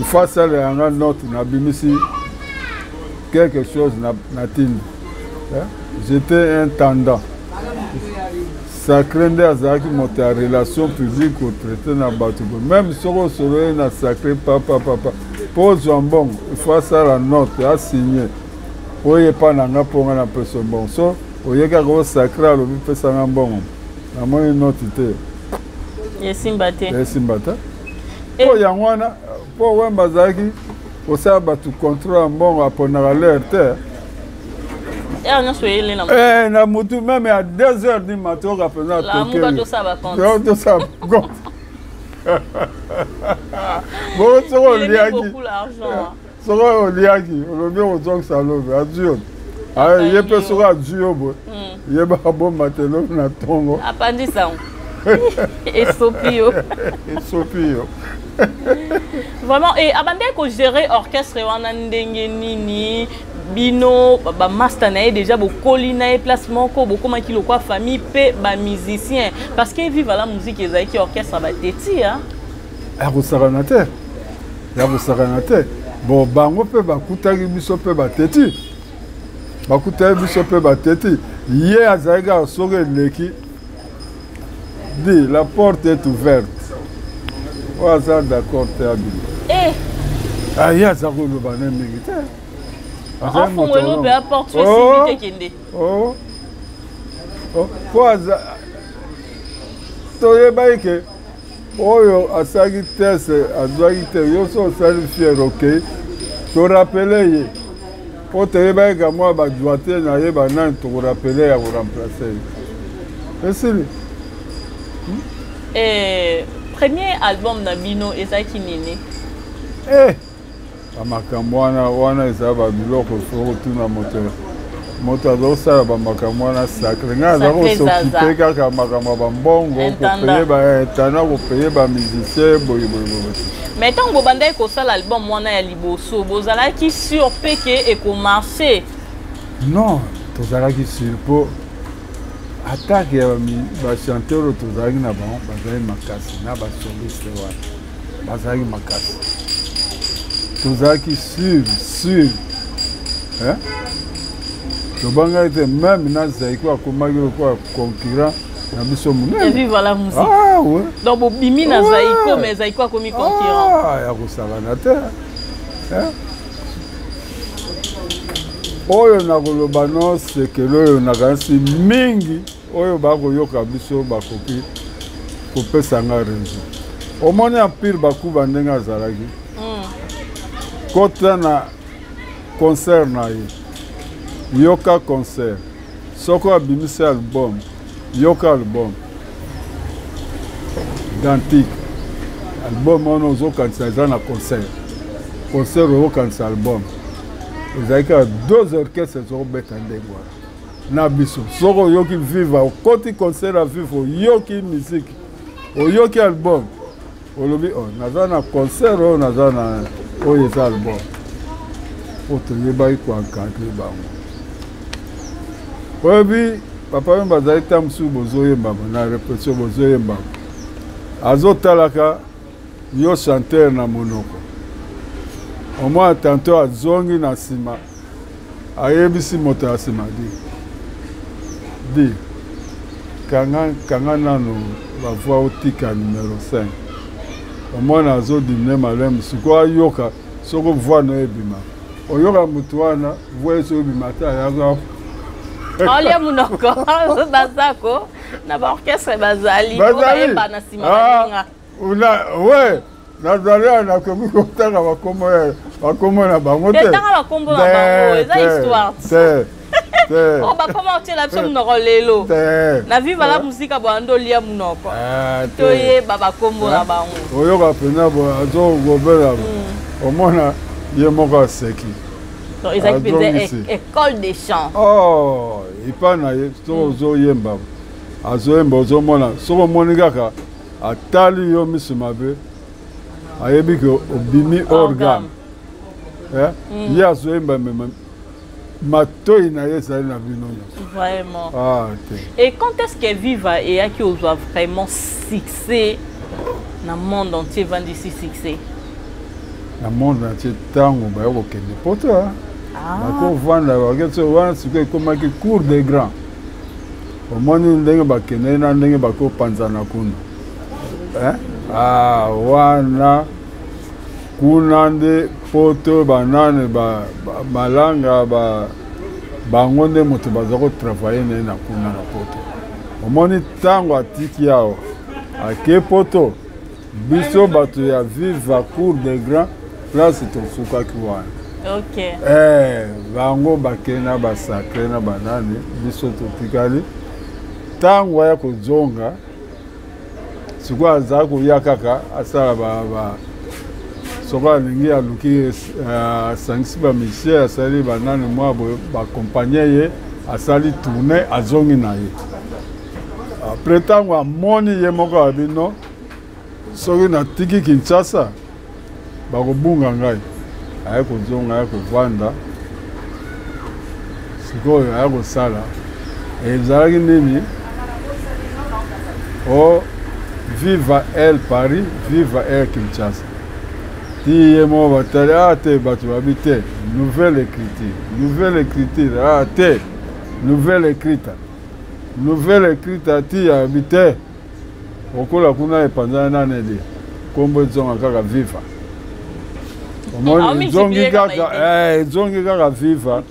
ifo asalela nga note nabimisi quelque chose na tindi j'étais intendant sacré nde azalaki moto ya relation publique kotraite na bato meme soki osololi na sacré papa papa mpo ozwa mbongo ifo asala note asigne oye epa na nga mpo nga napesa mbongo so oye kaka o sacré alobi pesa nga mbongo namoni note te esimba te esimba te mpo eh. yango wana mpo wemba azalaki kosala bato controle ya mbongo aponaka lere te heure nyonso eyele na eh, na mutu meme ya 2 heures du matin oka mpenza tosala bacompte bongo soki oliaki soki oliaki olobi okozongisa lobi azwi yo ye mpe soki azwi yo boye hmm. ye babomba te lobi na ntongo apandi sango esopi yo esopi yo vraiment e abandaki kogere orchestre wana ndenge nini bino bamasta na ye déjà bokoli na ye place moko bokomaki lokwa famille mpe bamusicien parce que viva la musique ezalaki orchestre bateti akosakana te ya kosakana te bon bango mpe bakutaki biso mpe bateti bakutaki biso mpe bateti ye azalaki kaka soki eleki di la porte est ouverte oyo aza d'accord te abima eh. ah, ye aza koloba ne mingi te afongoli mpe aporte esimbi te kende oh. Oh. po aza Toyebaki ke oyo asalaki test azwaki te, yo so osali fiere okei, torapele ye mpo toyebaki ka mwa badroite na ye banani tokorapele ya koremplace ye, esili. Eh, premier album na bino ezalaki nini? Eh, bamakambo wana wana eza babiloko fo kotuna moto. Moto azosala bamakambo wana sacre, ngai aza kosokipe kaka makambo ya bambongo, kopeye baintendant, kopeye bamusicien, boye boye boye. Mais ntango bobandaki kosala album wana ya liboso, bozalaki sur mpe ke ekomarche? Non, tozalaki sur mpo atake ya bachanteur oyo tozalaki na bango bazalaki makasi, na basoliste wana bazalaki makasi, tozalaki sur sur, hein? Tobangaki te, meme na Zaiko akomaki lokola concurrent na biso monene. Viva la musique. Ah, ouais. Donc bobimi na Zaiko, mais Zaiko akomi concurrent. Ah, ya kosakana te, hein? Oyo nakoloba no sekele oyo nakanisi mingi oyo bakoyoka biso bakoki kopesa nga raison. Omoni Empire Bakuba ndenge azalaki kota na concert na ye, yoka concert. Soko abimisi album, yoka album identique. Album wana ozokanisa eza na concert, concert oyokanisa album ezalaki kaka deux orchestres ezokobeta ndenge wana na biso. Soki oyoki Viva, okoti concert ya Viva, oyoki musique, oyoki album, olobi oh, naza na concert oyo, naza na oyo eza album. Po toyebaki koencadre bango. Oyebi Papa Wemba azali ntango mosusu bozoyembama na repetition, bozoyembama, azotalaka yo chanteur na monoko, omona tanto azongi na nsima, ayebisi moto ya nsima di di kanga kanga nanu bavoi, otika numero 5. Omona azodimine malemu, sikoyo ayoka soko voi na yo ebima, oyoka motu wana voi soki ebima te, ayaka. Aolia monoko. Bazako na baorchestre bazali bayemba na nsima baninga. We nazali awa, nakoki kotanga bakombo na bango te. Tanga bakombo na bango, eza histoire. Te te. Oyo bakoma otiela biso monoko lelo na Viva la Musica, bwanda olia monoko, toyeba bakombo na bango. Oyoka mpena boye azokobela, omona ye moko aseki. Ezalaki mpenza école de chant. Oh, epai na ye soki ozoyemba, azoyemba, ozomona soki omoni kaka atali yo miso mabe, ayebi ke obimi organe. Ye azoyemba, mema matoi na ye ezali na bino nyonso. Vraiment. Ah, te. Et quand est-ce que Viva eyaki ozwa vraiment succès na monde entier, evandisi succès? Na monde entier ntango baya kokende poto, bakovanda baketi wana, sikoyo ekomaki cour de grand. Omoni ndenge bakendeki na ndenge bakopanzana kuna, ah, wana kuna nde poto banane malanga bango nde moto baza kotravaille na ye na kuna na poto. Omoni ntango atiki awa ake poto, biso bato ya Viva cour de grand place tosukaki wana. Okay. Bango bakei na basacre na banani, biso totikali. Ntango aya kozonga sikoyo, azala koya kaka asala ba soko alingi, aluki asangisi bamusicien, asali banani mwa boye, bakompagne ye, asali tourne, azongi na ye. Après ntango amoni ye moko abi no, soki natiki Kinshasa bakobunga ngai, aye kozonga, aye kovanda. Sikoyo aye kosala ezalaki nini? O Viva El Paris, Viva El Kinshasa, ti ye moko batali a te, bato babi te, nouvelle écriture, nouvelle écriture, a te, nouvelle écrita, nouvelle écrita, ti abi te, okola kuna epanzana nani edi, nkombo ezonga kaka Viva. Omoni ezongi kaka, ezongi kaka Viva.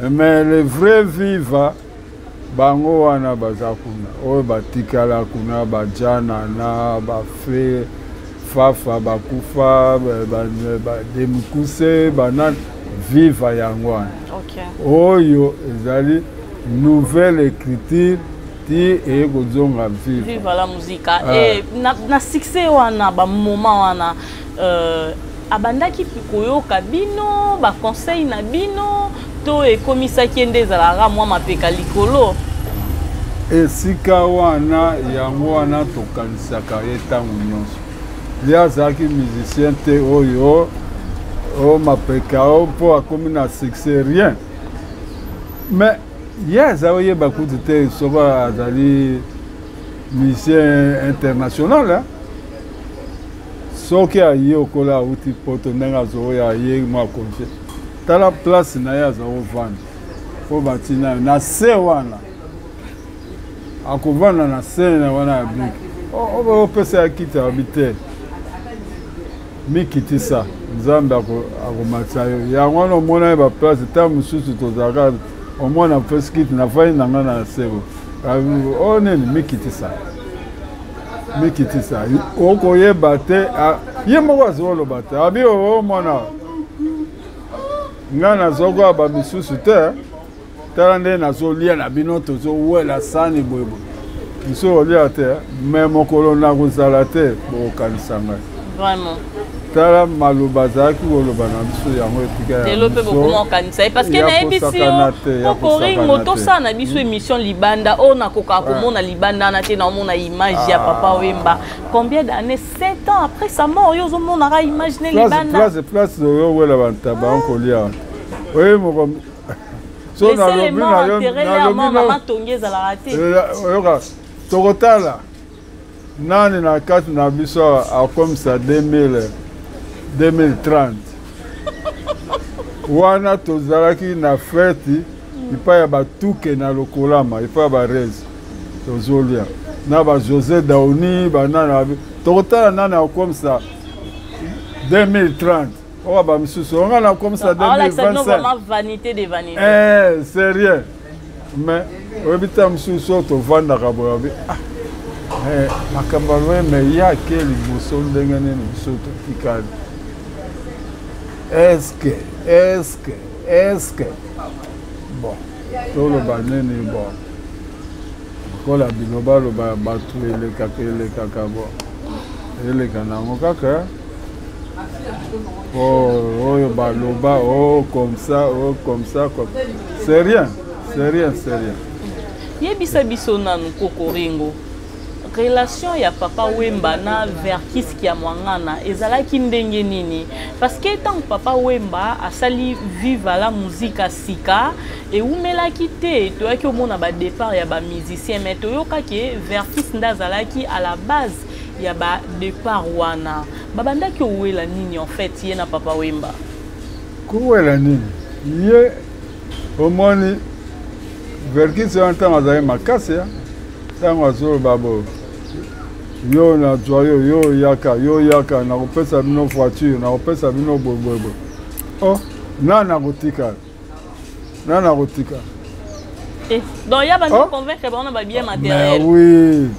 Mais le vrai Viva Bango wana baza kuna oyo batikala kuna bajana na bafe fafa bakufa bademikuse banani viva yango wana okay. Oyo ezali nouvelle écriture ti eye kozonga viva, viva la musica. Ah. E, na succès wana bamoment wana abandaki koyoka bino baconseil na bino to ekomisaki ye nde ezalaka mwa mapeka likolo? Esika wana yango wana tokanisaka ye ntango nyonso. Ye azalaki musicien te oyo o mapeka o mpo akomi na succès, rien. Mais ye aza oyeba kutu te soko azali musicien international, hein? Soki aye okola awuti poto, ndenge azoya aye mwa konje, tala place na ye aza kovanda mpo batina ye na se wana, akovanda na se na wana ya brike. Opesa ya kiti, alobi te, mikitisa, Nzambe akomatisa yo. Yango wana omona ye baplace ntango mosusu tozalaka, omona pesi kiti, nafandi na ngai na sebo o nini, mikitisa, mikitisa, okoyeba te. Ye moko azoloba te, abi omona ngai nazokoya bamisusu te, tala nde nazolia na bino, tozowela sani boyeboye, mosusu olia te, me mokolo nakozala te, bokokanisa ngai. Vraiment. Tala maloba azalaki koloba na biso, yango etika. Lelo mpe bokoma okanisa ye parce que nayebisi yo, Kokoringo, tosala na biso émission libanda oyo nakokaka komona libanda wana te, naomona image ya Papa Wemba. Combien d'années? 7 ans après sa mort, oyo ozomonaka image ne libanda. Place place oyo owela bantaba onkolia oye moko. So nalobi na yo, ezalaka te. Oyoka, tokotala nani na kati na biso akomisa 2000 2030 wana. Tozalaki na feti epai ya batuke na lokolama, epai ya barese, tozolia na ba José Dauni banani. Tokotala nani akomisa 2030 oyo, bamisusu onga nakomisa 2025. Vanité de vanité. Eh, c'est rien. Mais oyebi ta mosusu oyo tovandaka boye, obi ah, makambo aloye, me ye ake liboso ndenge nini, biso totikali? Est-ce que bon, toloba nini? Bon, lokola bilobaloba ya bato elekaka elekaka, bon, eleka nango kaka. Oh, oyo baloba, oh, comme ça, oh, comme ça, comme... c'est rien, c'est rien, c'est rien. Yebisa biso nanu, Kokoringo, relation ya Papa Wemba na Verkis ya Mwangana ezalaki ndenge nini? Parce que ntango Papa Wemba asali Viva la Musica sika, ewumelaki te, toyaki omona badépart ya bamusicien, mais toyokaki Verkis nde azalaki à la base ya badépart wana. Babandaki owela nini en fait, ye na Papa Wemba? Kowela nini? Ye omoni Verkis wana, ntango azali makasi, ntango azoloba bo yo nazwa yo, yo yaka, yo yaka, nakopesa bino voiture, nakopesa bino boyeboyeboye, oh, nani akotikala? Nani akotikala? Eh, donc ya bandi, oh, convaincre bango na babien matériel. Mais oui.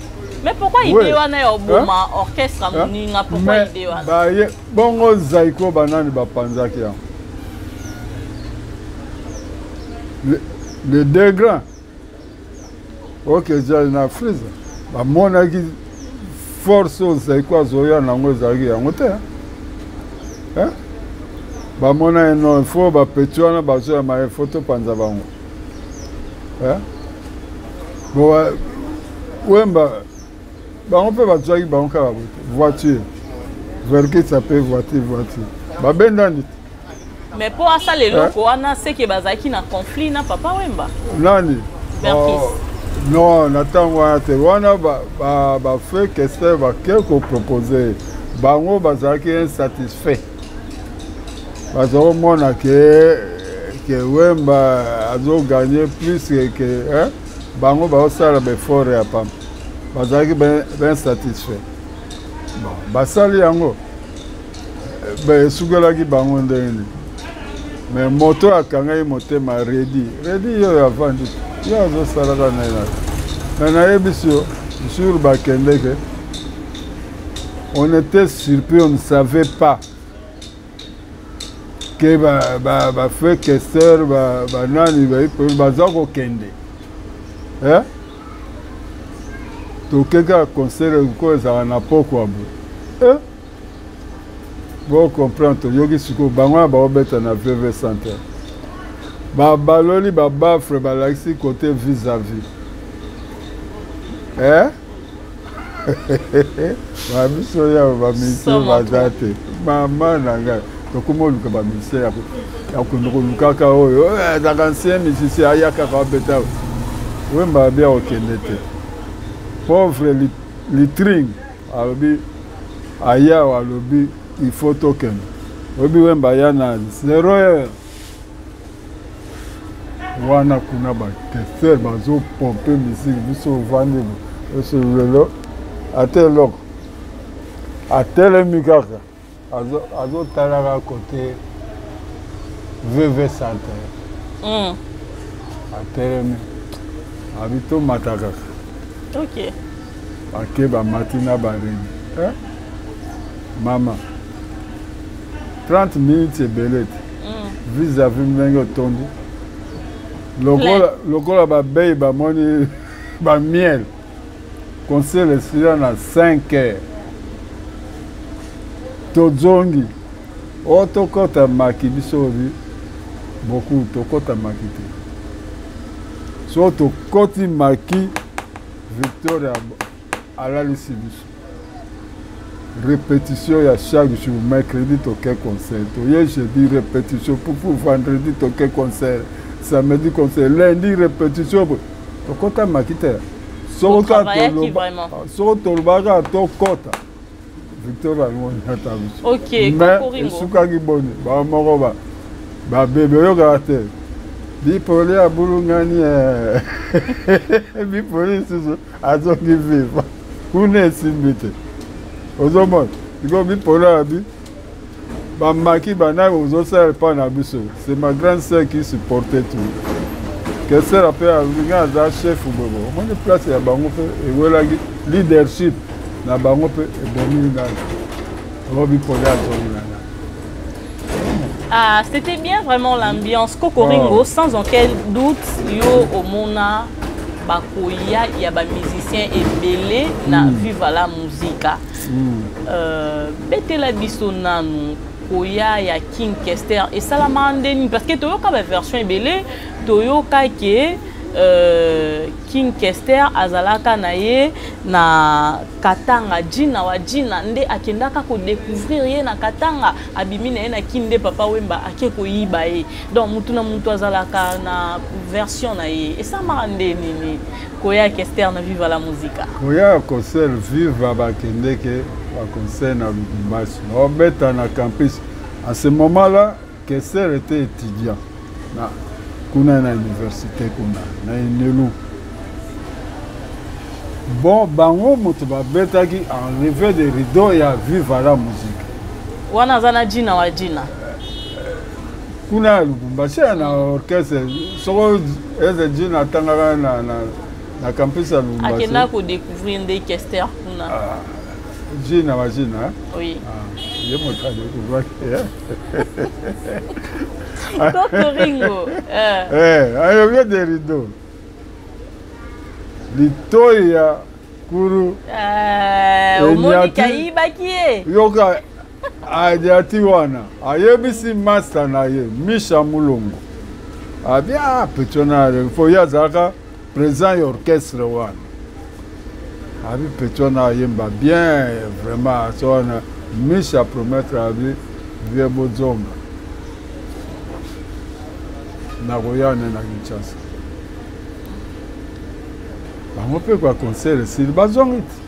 Mais pourquoi idée wana ya oboma orchestre moninga? Pourquoi idée wana? Baye bongo Zaiko, banani bapanzaki yango? Le deux grands, OK Jazz na Frise, bamonaki force oyo Zaiko azoya nango, ezalaki yango te. Bamona ye, non, faut bapeti wana bazoya maye, faut topanza bango. Bon, Wemba bango mpe bazwaki bango kaka bote voiture, Verkis ape voiture, voiture babendani. Mais mpo asala eloko wana, seke bazalaki na conflit na Papa Wemba? Nani? Oh, non, na ntango wana te. Wana bafe kester bake kopropose bango, bazalaki insatisfait, baza komona ke Wemba azoganye plus ke bango, baosala baeffort ya pamba, bazalaki bainsatisfait. Bon, basali yango, esukelaki bango ndenge nini? Mais moto akangaki motema, Redi, Redi oyo avandi. Ye azosalaka na ye me nayebisi yo jour bakendeke, on était surpris, on ne savait pas ke bafeu Kester, banani baza kokende. Eh? Toke kaka concert ko ezalaka na pokwa boye. Eh? Bo comprendre, toyoki sikoyo bango wana baobeta na VV Center, babaloli babaffle, balakisi côté vis-à-vis. Eh? Babiso ya bamusicien baza te. Mama na ngai, tokoma oluka bamusicien ya kokende kolukaka oyo azalaka ancien musicien, aya kaka abeta. Wemba abi akokende te. Pauvre Litring alobi aya, alobi il faut tokende. Oyebi, Wemba aya na 0 heure wana kuna, bakester bazopompe musique, biso ovandi biso lelo ata eloko. Atelemi kaka, azotalaka côté VV Center. Atelemi, abi tomata kaka. Bake, bamati na bareni. Eh? Mama, 30 minutes ebele te. Vis-à-vis ndenge otondi lokola, lokola babei bamoni bamiel. Concert esila na 5 heures, tozongi o tokɔta maki. Biso obi beaucoup tokɔta maki te. So tokɔti maki, Victoria alalisi biso répétition ya chaque jour. Mercredi toke concert, toye jeudi répétition pupu, vendredi toke concert, samedi concert, lundi répétition. Tokɔta maki te. Soko tolobaka tokɔta, Victoria alingonyata biso. Mais esukaki boni? Bamoko babebe oyokaka te, bipoli abulungani, bipoli lisusu azongi Viva kuna, esimbi te. Ozomona sikoyo bipoli abi bamaki banani ozosala epai na biso. C'est ma grande sœur qui supportait tout. Kesera mpe alingi aza chef bobo. Omoni place ya bango mpe ewelaki leadership na bango mpe ebomi ngai oyo bipoli azongi na ngai. Ah, c'était bien vraiment l'ambiance. Kokoringo, oh. Sans aucun doute, yo omona bakoya ya ba musicien ebele na Viva la Musica. Betela biso nanu koya ya King Kester esalama ndeni, parce que toyoka ba version ebele. Toyoka ke King Kester azalaka na ye na Katanga, Jina wa Jina nde akendaka kodécouvrir ye na Katanga, abimi na ye na Kin, nde Papa Wemba ake koyiba ye. Donc mutu na mutu azalaka na version na ye. Esamaka nde nini koya Kester na Viva la Musica? Koya concert Viva, bakendeke baconcert na Lubumbashi, baobeta na campus. À ce moment là Kester était étudiant na kuna na université kuna na Inelu. Bon, bango moto babetaki en lever de rideau ya Viva la Musique. Wana aza na Jina wa Jina. Kuna ya Lubumbashi na orchestre soko eze Jina atangaka na campus ya Lubumbashi. Akenda kodécouvrir nde Kester kuna. Ah, Jina wa Jina. Oui. Ah, ye moto adécouvraki. Kokoringo. Eh, lever de rideau, litoi ya kuru. Omoni kayibaki ye. Yoka, adiati wana ayebisi master na ye Misha Mulongo, abi a petit wana fo ye azalaka président ya orchestre wana, abi petit wana ayemba bien vraiment. So wana Misha promettre, abi vie bozonga, nakoya ne na Kinshasa. Bango mpe kwa concert esili, bazongi ti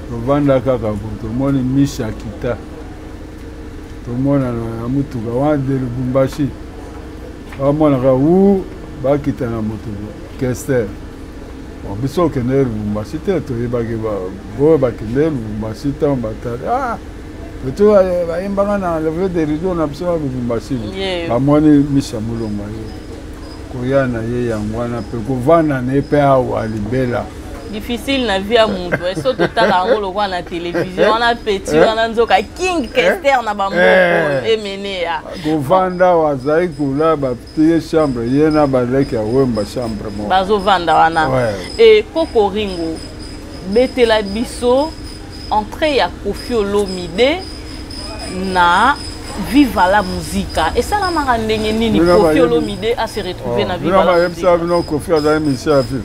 tovanda kaka bo, tomoni Misha kita, tomona na mutuka wana de Lubumbashi, bamonaka wu bakita na motuka Kester. Bon, biso okende Lubumbashi te, toyebaki boyo bakende Lubumbashi. Ntango batali, ah, eto bayembaka na lever de rideau na biso na Lubumbashi, bamoni Misha Mulongo ye. Koya na ye yango wana mpe kovanda na ye mpe awa libela. Difficile na vie ya moto, eh, so totala yango lokola na télévision wana petit eh? wana nzoka King Kester na bamoko eh. Emeneya. Kovanda awa azali kola batie chambre ye na baleki ya Wemba chambre moko. Bazovanda wana. Ouais. E Koko Ringo, betela biso entrée ya Koffi Olomide na Viva la Musica esalamaka ndenge nini? Koffi Olomide a se retrouver na Viva la Musica. Bino Koffi azali musicien ya Viva.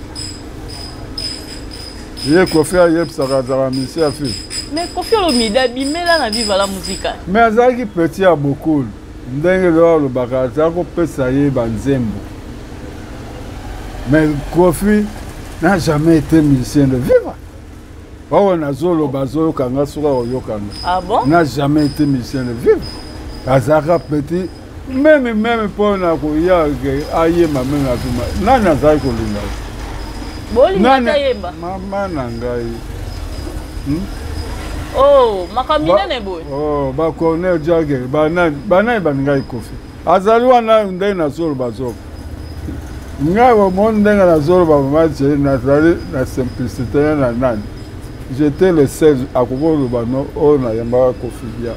Ye Koffi ayebisaka azalaka musicien ya Viva. Mais Koffi Olomide abimela na Viva la Musica. Mais azalaki petit ya Bokul, ndenge lelo alobaka azalaki kopesa ye banzembo. Mais Koffi n'a jamais été musicien de Viva. Oyo nazoloba azoyoka nga, soki akoyoka nga. Ah bon? N'a jamais été musicien de Viva. Azalaka petit même même mpo na koya ayemba même akima nani azalaki kolinga bolinga ayemba? Mama na ngai. Oh, makambo minene boye. Oh, bacornel Jagger, banani banani balingaki Kofi azali wana. Ndenge nazoloba zoka ngai omoni ndenge nazoloba, mama Jeri, nazali na simplicité na nani. J'étais le seul akoki koloba no oyo nayembaka Kofi bien.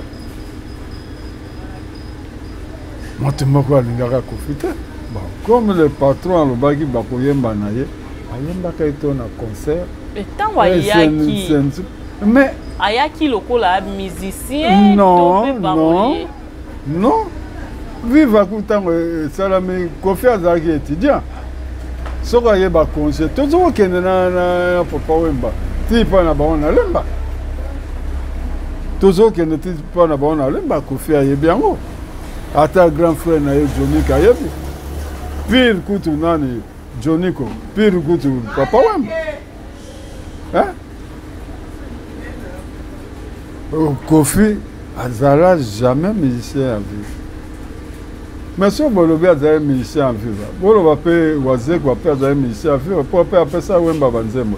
Moto moko alingaka Kofi te. Bon, comme le patron alobaki bakoyemba na ye, ayembaka ye to na concert. Ntango ayaki mais ayaki lokola musicien? Non, non, non. Viva ku ntango esalami, Kofi azalaki étudiant. Soki ayeba congé, tozo kokende na Papa Wemba ti mpa na bango na Lemba. Tozokende ti mpa na bango na Lemba. Kofi ayebi yango, ata grand frère na ye Jonik ayebi pire kutu nani Joniko, pire kutu Papa Wemba, hein? Kofi azala jamais musicien ya Viva. Mais soki bolobi azali musicien ya Viva, boloba mpe Wazekwa mpe azali musicien ya Viva, mpo mpe apesa Wemba banzembo.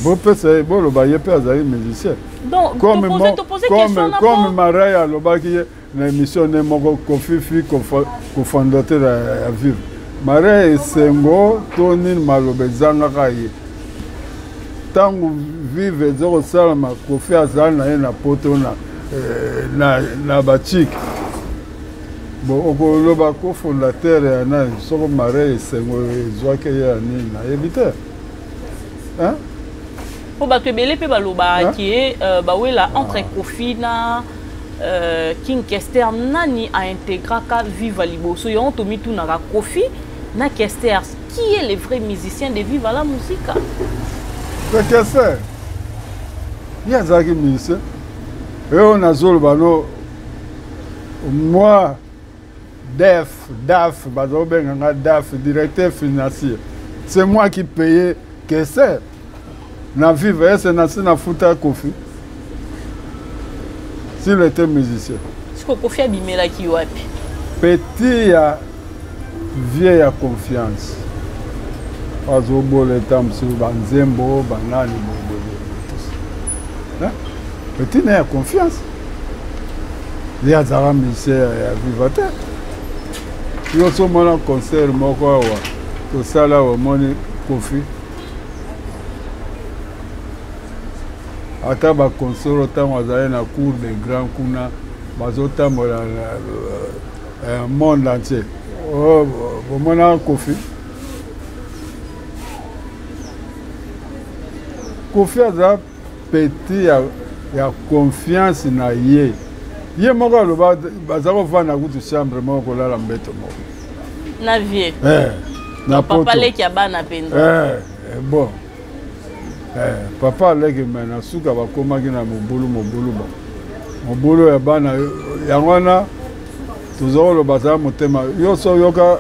Bopesa ye, boloba ye mpe azali musicien. Comme Marai alobaki ye na émission ne moko, Kofi fi cofondateur ya Viva. Marai esengo to nini, maloba ezangaka ye. Ntango Viva eza kosalama, Kofi azali na ye na Poto na bachike. Bon, okoloba cofondateur ya nani? Soko Marai esengo ezwaki ye ya nini, nayebi te. Mpo bato ebele mpe balobaka ke bawela entre Kofi na King Kester, nani aintégraka Viva liboso? Yango tomitunaka, Kofi na Kester, qui est le vrai musicien de Viva la Musica? Kester ye azalaki musicien. Oyo nazoloba no, moi def daf, bazobenga nga daf, directeur financier, c'est moi qui payais Kester na Viva. Ese nasi nafuta Kofi s'il était musicien? Siko Kofi abimelaki wapi? Petit ya vie ya confiance, azobola eta mosusu banzembo banani boboye, petit na ya confiance. Ye azalaka musicien ya Viva te. Yo so omona concert moko awa tosala awa, omoni Kofi ata bakonsolo ntango azali na cour de grand kuna, bazotambola na monde entier. Oh, bomonaka Kofi? Kofi aza petit ya confiance na ye. Ye moko aloba baza kovanda kutu chambre moko, kolala mbeto moko. Na vie eh, na papa leki ya bana mpenza. Eh, eh, bon, eh, papa aleki me na suka bakomaki na mobulu, mobulu ba mobulu ya bana. Yango wana toza koloba aza motema. Yo so oyoka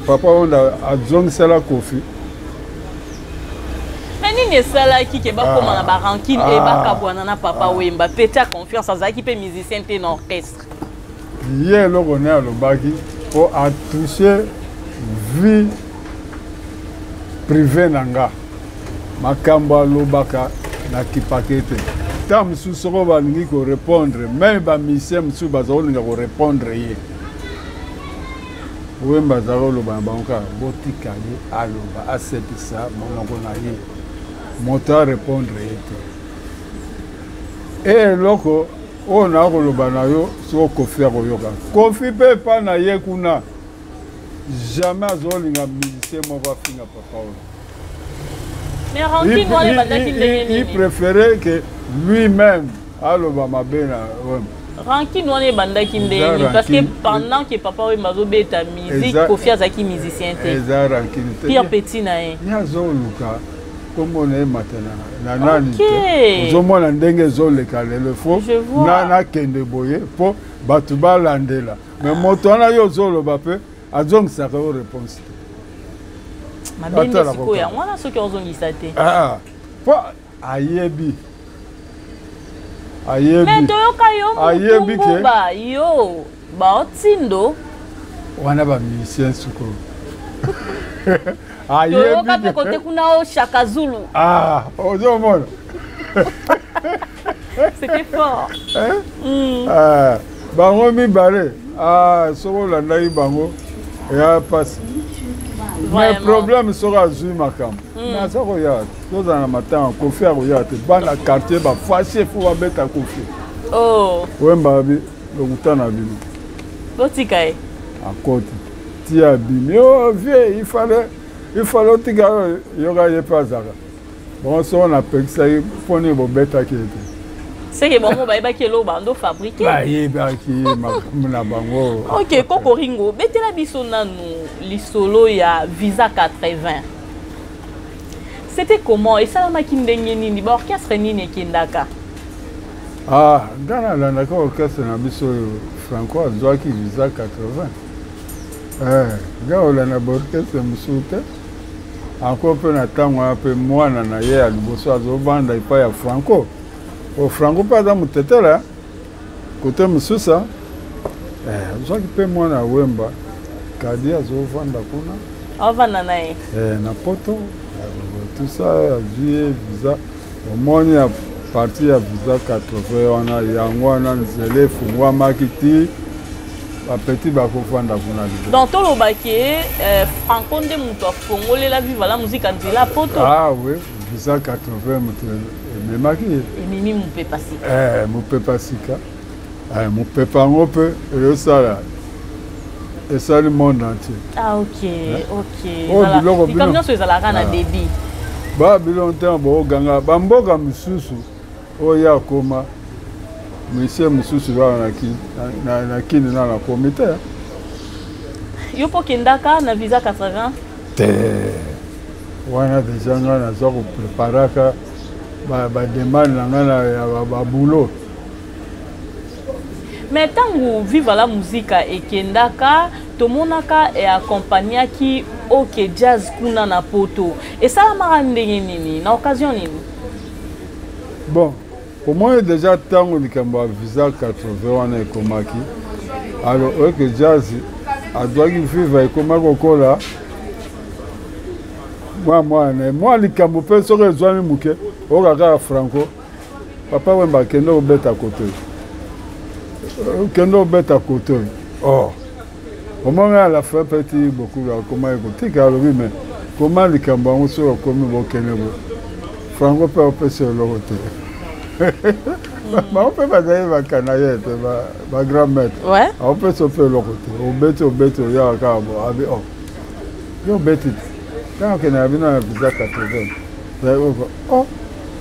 Papa Onda azongisela Kofi. Me nini esalaki ke bakóma na barancune e bakabwana na Papa Wemba? Petit ya confiance, azalaki mpe musicien te na orchestre. Ye eloko ne alobaki mpo atouche vie privé na nga, makambo alobaka nakipaki te. Ntango mosusu soko balingi korépondre, même bamusicien mosusu baza kolinga korépondre ye. Wemba azalaka koloba na bango kaka botika ye aloba asepisa monoko na ye, moto arépondre ye te. E eloko oyo naa koloba na yo, soko Kofi akoyoka, Kofi mpe epa na ye kuna jamais azolinga musicien moko afinga papa oyo. Mais rancune wana ebandaki ndenge nini? Il préférait que lui-même aloba mabe na Wemba. Rancune wana ebandaki ndenge nini? Parce que pendant que papa Wemba azobeta musique, Kofi azalaki musicien te. Eza rancune te. Pire petit na ye. Ye azoluka nkombo na ye mata na nani te. Ozomona ndenge ezoleka lelo, fo nakende boye mpo bato balandela. Mais moto wana yo ozoloba mpe azongisaka yo réponse te. Mabe nde sikoyo yango wana soki ozongisa te. Mpo ayebi ayebi. Mais toyoka yo mutunguba yo baotindo wana bamusicien sikoyo. Toyoka mpe kote kuna o Shaka Zulu. Ozomona. C'était fort. Hein? Ah, bango mibale, soki olandaki bango eya mpasi. Mais problème, soki azwi makambo, naza koya te, tozala na matanga, Kofi akoya te, bana quartier bafâché, fo babeta Kofi. Wemba abi lokuta na bino. Botika ye. Akoti ti abimi o vie, il fallait otika oyo yoka ye mpe azalaka bongo. Soko napekisaki, mponi bobetaki ye te? Seke bango bayebaki eloko bando fabriqué. Bayebaki makambo na bango. Ok, Koko Ringo, betela biso nanu lisolo ya Visa 80. C'était comment? Esalamaki ndenge nini? Baorchestre nini ekendaka? Ah, nga nalandaka orchestre na biso oyo Franco azwaki Visa 80. Nga olanda baorchestre mosusu te. Encore mpe na ntango wana mpe mwana na ye ya liboso azovanda epai ya Franco. O Franco mpe aza motetela kote mosusu, azwaki mpe mwana ya Wemba Kadi, azovanda kuna. Avanda na ye. Na poto, tout ça, azwi ye visa. Omoni, ya parti ya Visa 80 wana, yango wana nzela efungwamaki ti bapeti bakofanda kuna liboso. Donc tolobaki Franco nde moto afongolela Viva la Musica nzela poto. Ah oui, Visa 80 moto ememaki ye. Ememi mopepa sika. Mopepa sika. Mopepa yango mpe eyosala, esali monde entier. Ah ok. Oyo biloko likambo nyonso ezalaka na débit. Ba biloko ntango booganga bamboka mosusu oyo akoma monsieur mosusu kaka na kini na nakomi te. Yo mpo okendaka na Visa 80? Te, wana deja ngai naza kopreparaka bademande na ngai ya baboulot. Mais ntango Viva la Musica ekendaka, tomonaka eaccompagnaki OK Jazz kuna na poto. Esalamaka ndenge nini, na occasion nini? Bon, omoni deja ntango likambo ya Visa 80 wana ekomaki, alors OK Jazz azwaki Viva, ekomaki kokola mwa mwana mwa likambo mpe soki ezwami moke, oyoka kaka Franco: "Papa Wemba, akende kobeta kote oyo, kende kobeta kote oyo." Oh, omoni, à la fin mpe ti bokulu akomaki kotika, alobi: "Mais koma likambo yango soki okomi, bokende bo Franco mpe opesa eloko te." Bango mpe bazali bakanaye te, bagrand maître. Aopesa mpe eloko te, obeti, obeti, oyaka kaka bo abi: "Oh, yo obeti te, ntango okende na bino na Visa 80." Oh,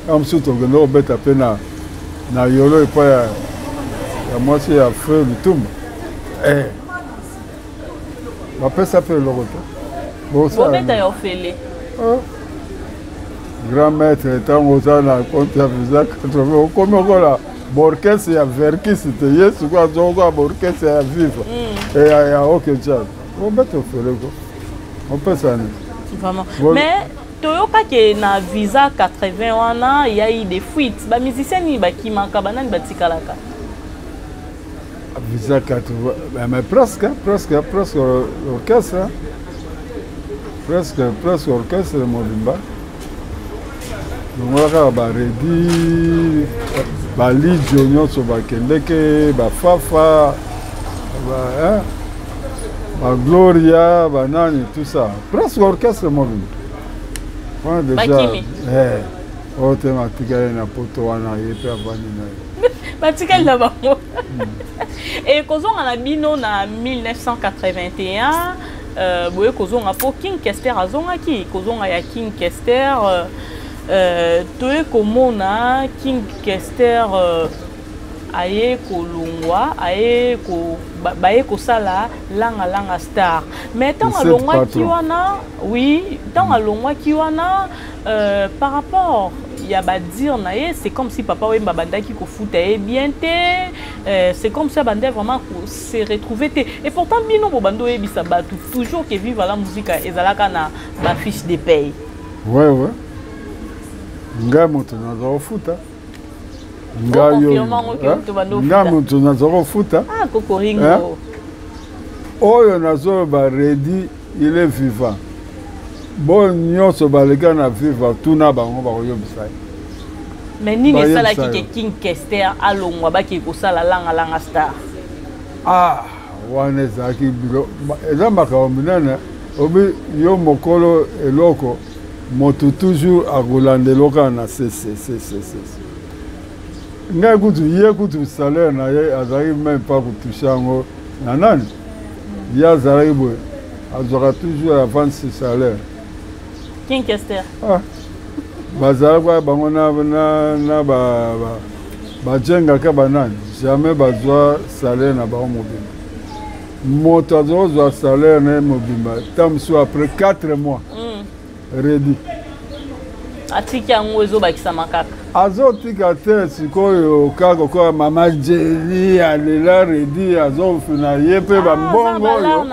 ya mosusu tokende kobeta mpe na yolo epai ya mwasi ya feu Lutumba, bapesa mpe eloko te. Bobeta ya ofele. Grand maître, ntango oza na compte ya Visa 80, okomi okola baorchestre ya Verckys te. Ye sikoyo azokola baorchestre ya Viva, ya OK Jazz, obeta ofele ko opesa nini? Vraiment, mais toyokaki na Visa 80 wana ya eu des fuites. Bamusicien nini bakimaka, banani batikalaka? Visa 80, mais presque presque presque orchestre, presque presque orchestre mobimba, longola kaka baredi, balidio nyonso bakendeke, bafafa. Bagloria, banani, tout ça, presque orchestre mobimba wana déjà. Eh, oyo te matikali na poto wana, ye mpe avandi na ye. Batikali na bango. E kozonga na bino na 1981, boye kozonga mpo King Kester azongaki. Kozonga ya King Kester, toye komona King Kester aye kolongwa, aye ko, baye kosala Langa Langa Star. Mais ntango alongwaki wana, oui, ntango alongwaki wana, par rapport ya badire na ye, c'est comme si Papa Wemba bandaki kofuta ye bien te. C'est comme si abandaki vraiment se retrouver te. Et pourtant bino bobandi oyebisa bato toujours que Viva la Musica ezalaka na bafiche de paye. Ouais, ngai moto naza kofuta, ngai oyo, ngai moto naza kofuta. Ah, Kokoringo. Oyo nazoloba, Redi, il est vivant. Bo nyonso baleka na Viva, tuna bango, bakoyebisa ye. Mais nini esalaki ke King Kester alongwa, bakei kosala Langa Langa Star? Ah, wana ezalaki bilo, eza makambo minene. Obi yo mokolo eloko, moto toujours akolanda eloko kaka na ccccc. Ngai kutu, ye kutu salaire na ye azalaki même pas kotouche yango na nani. Ye azalaki boye, azwaka toujours avance salaire. King Kester. Ah. Bazalaka bango na bajengaka banani, jamais bazwa salaire na bango mobimba. Moto azokozwa salaire na ye mobimba ta mosusu après 4 mois. Redi. Atiki yango, ezobakisama kaka. Azotika te. Sikoyo kaka kokoya mama Jeni alela, Redi azofuna ye mpe bambongo oyo,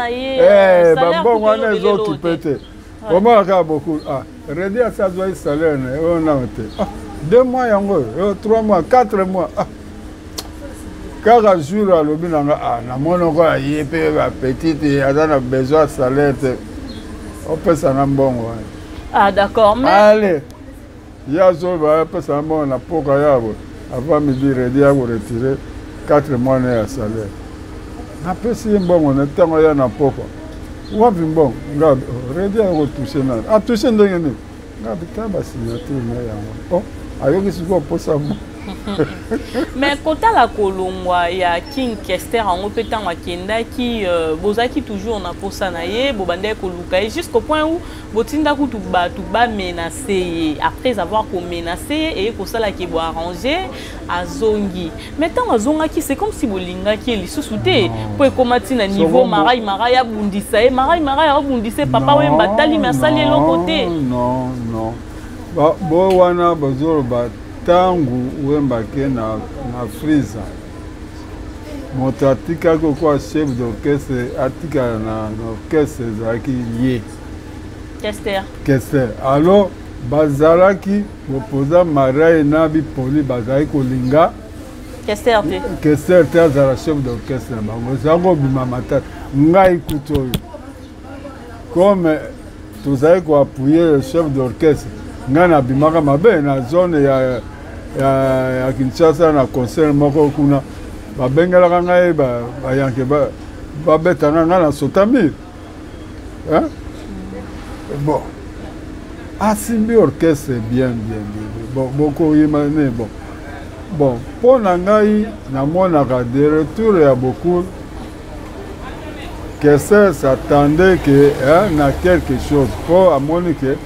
bambongo wana ezokipe te. Omona kaka beaucoup. Ah, Redi asi azwaki salaire na ye oyo nano te. Ah, 2 mois yango oyo, 3 mois, 4 mois. Ah, kaka jour alobi na nga, ah, namonoko ye mpe bapetite aza na besoin ya salaire te, opesa nga mbongo wana. Ah, d'accord, mais allez, ye azoba apesa nga mbongo na poka yabo. Avant midi, Redi ya koretire 4 mois na ya salaire. Napesi ye mbongo na ntango ya na pokwa. Wapi mbongo? Nga Redi akotouche nani? Atouche ndenge nini? Nga bita basignature na yango. Oh, ayoki sikoyo mposa mo. Mais kotala kolongwa ya King Kester yango mpe, ntango akendaki, bozalaki toujours na posa na ye, bobandaki koluka ye jusqu'au point où botinda kutu bato bamenace ye. Après avoir komenace ye, eye kosalaki boarrange, azongi. Mais ntango azongaki, c'est comme si bolingaki ye lisusu te, mpo ekóma ntina niveau Marai Marai abundisa ye. Marai Marai abundisa ye, Papa Wemba tali me asali eloko te. Non, non, bo wana bazoloba ntango Wemba ke na Frisa, moto atikaki okoa chef d'orchestre, atikala na orchestre, ezalaki ye. Kester. Kester. Alors bazalaki proposa Marai na Bipoli, bazalaki kolinga Kester te. Kester te azala chef d'orchestre na bango. Ezalaki kobima matata. Ngai kutu oyo, comme tozali koappuyer le chef d'orchestre, ngai nabimaka mabe na zone ya Kinshasa. Na concert moko kuna, babengelaka ngai bayanke, babetanga ngai na sotamir. Bon, asimbi orchestre bien, bien, bien. Bon, bokoyima ne. Bon, mpo na ngai namonaka de retour ya Bokul, Kester s'attendait que, hein, na quelque chose, mpo amoni ke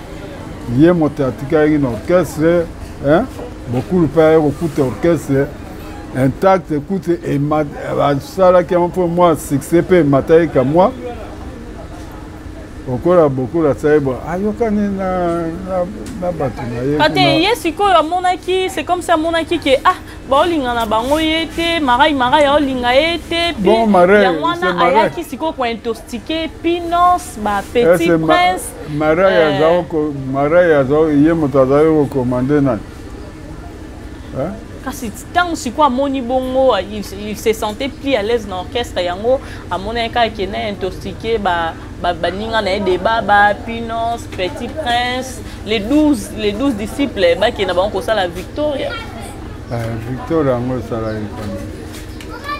ye moto atikaki na orchestre, hein, Bokulu mpe aye kokuta orchestre intact. Ekuti asalaki yango mpo mwa succès mpe emataki ka mwa okola. Bokulu asali bo ayokani na bato na ye. Kate ye sikoyo amonaki, c'est comme si amonaki ke ah, baolinga na bango ye te, Marai Marai aolinga ye te. Bon, yango wana ayaki sikoyo kointoxiquer Pinos, bapetit prince. Marai Marai aza ye moto azali kokomande nani? Kasi ntango sikoyo amoni bongo, il se sentait plus à l'aise na orchestre yango. Amonaki kaka kende intoxiquer baninga na ye, Debaba, Pinos, Petit Prince, les 12 disciples, bakende bango kosala Victoria. Victoria yango esalaki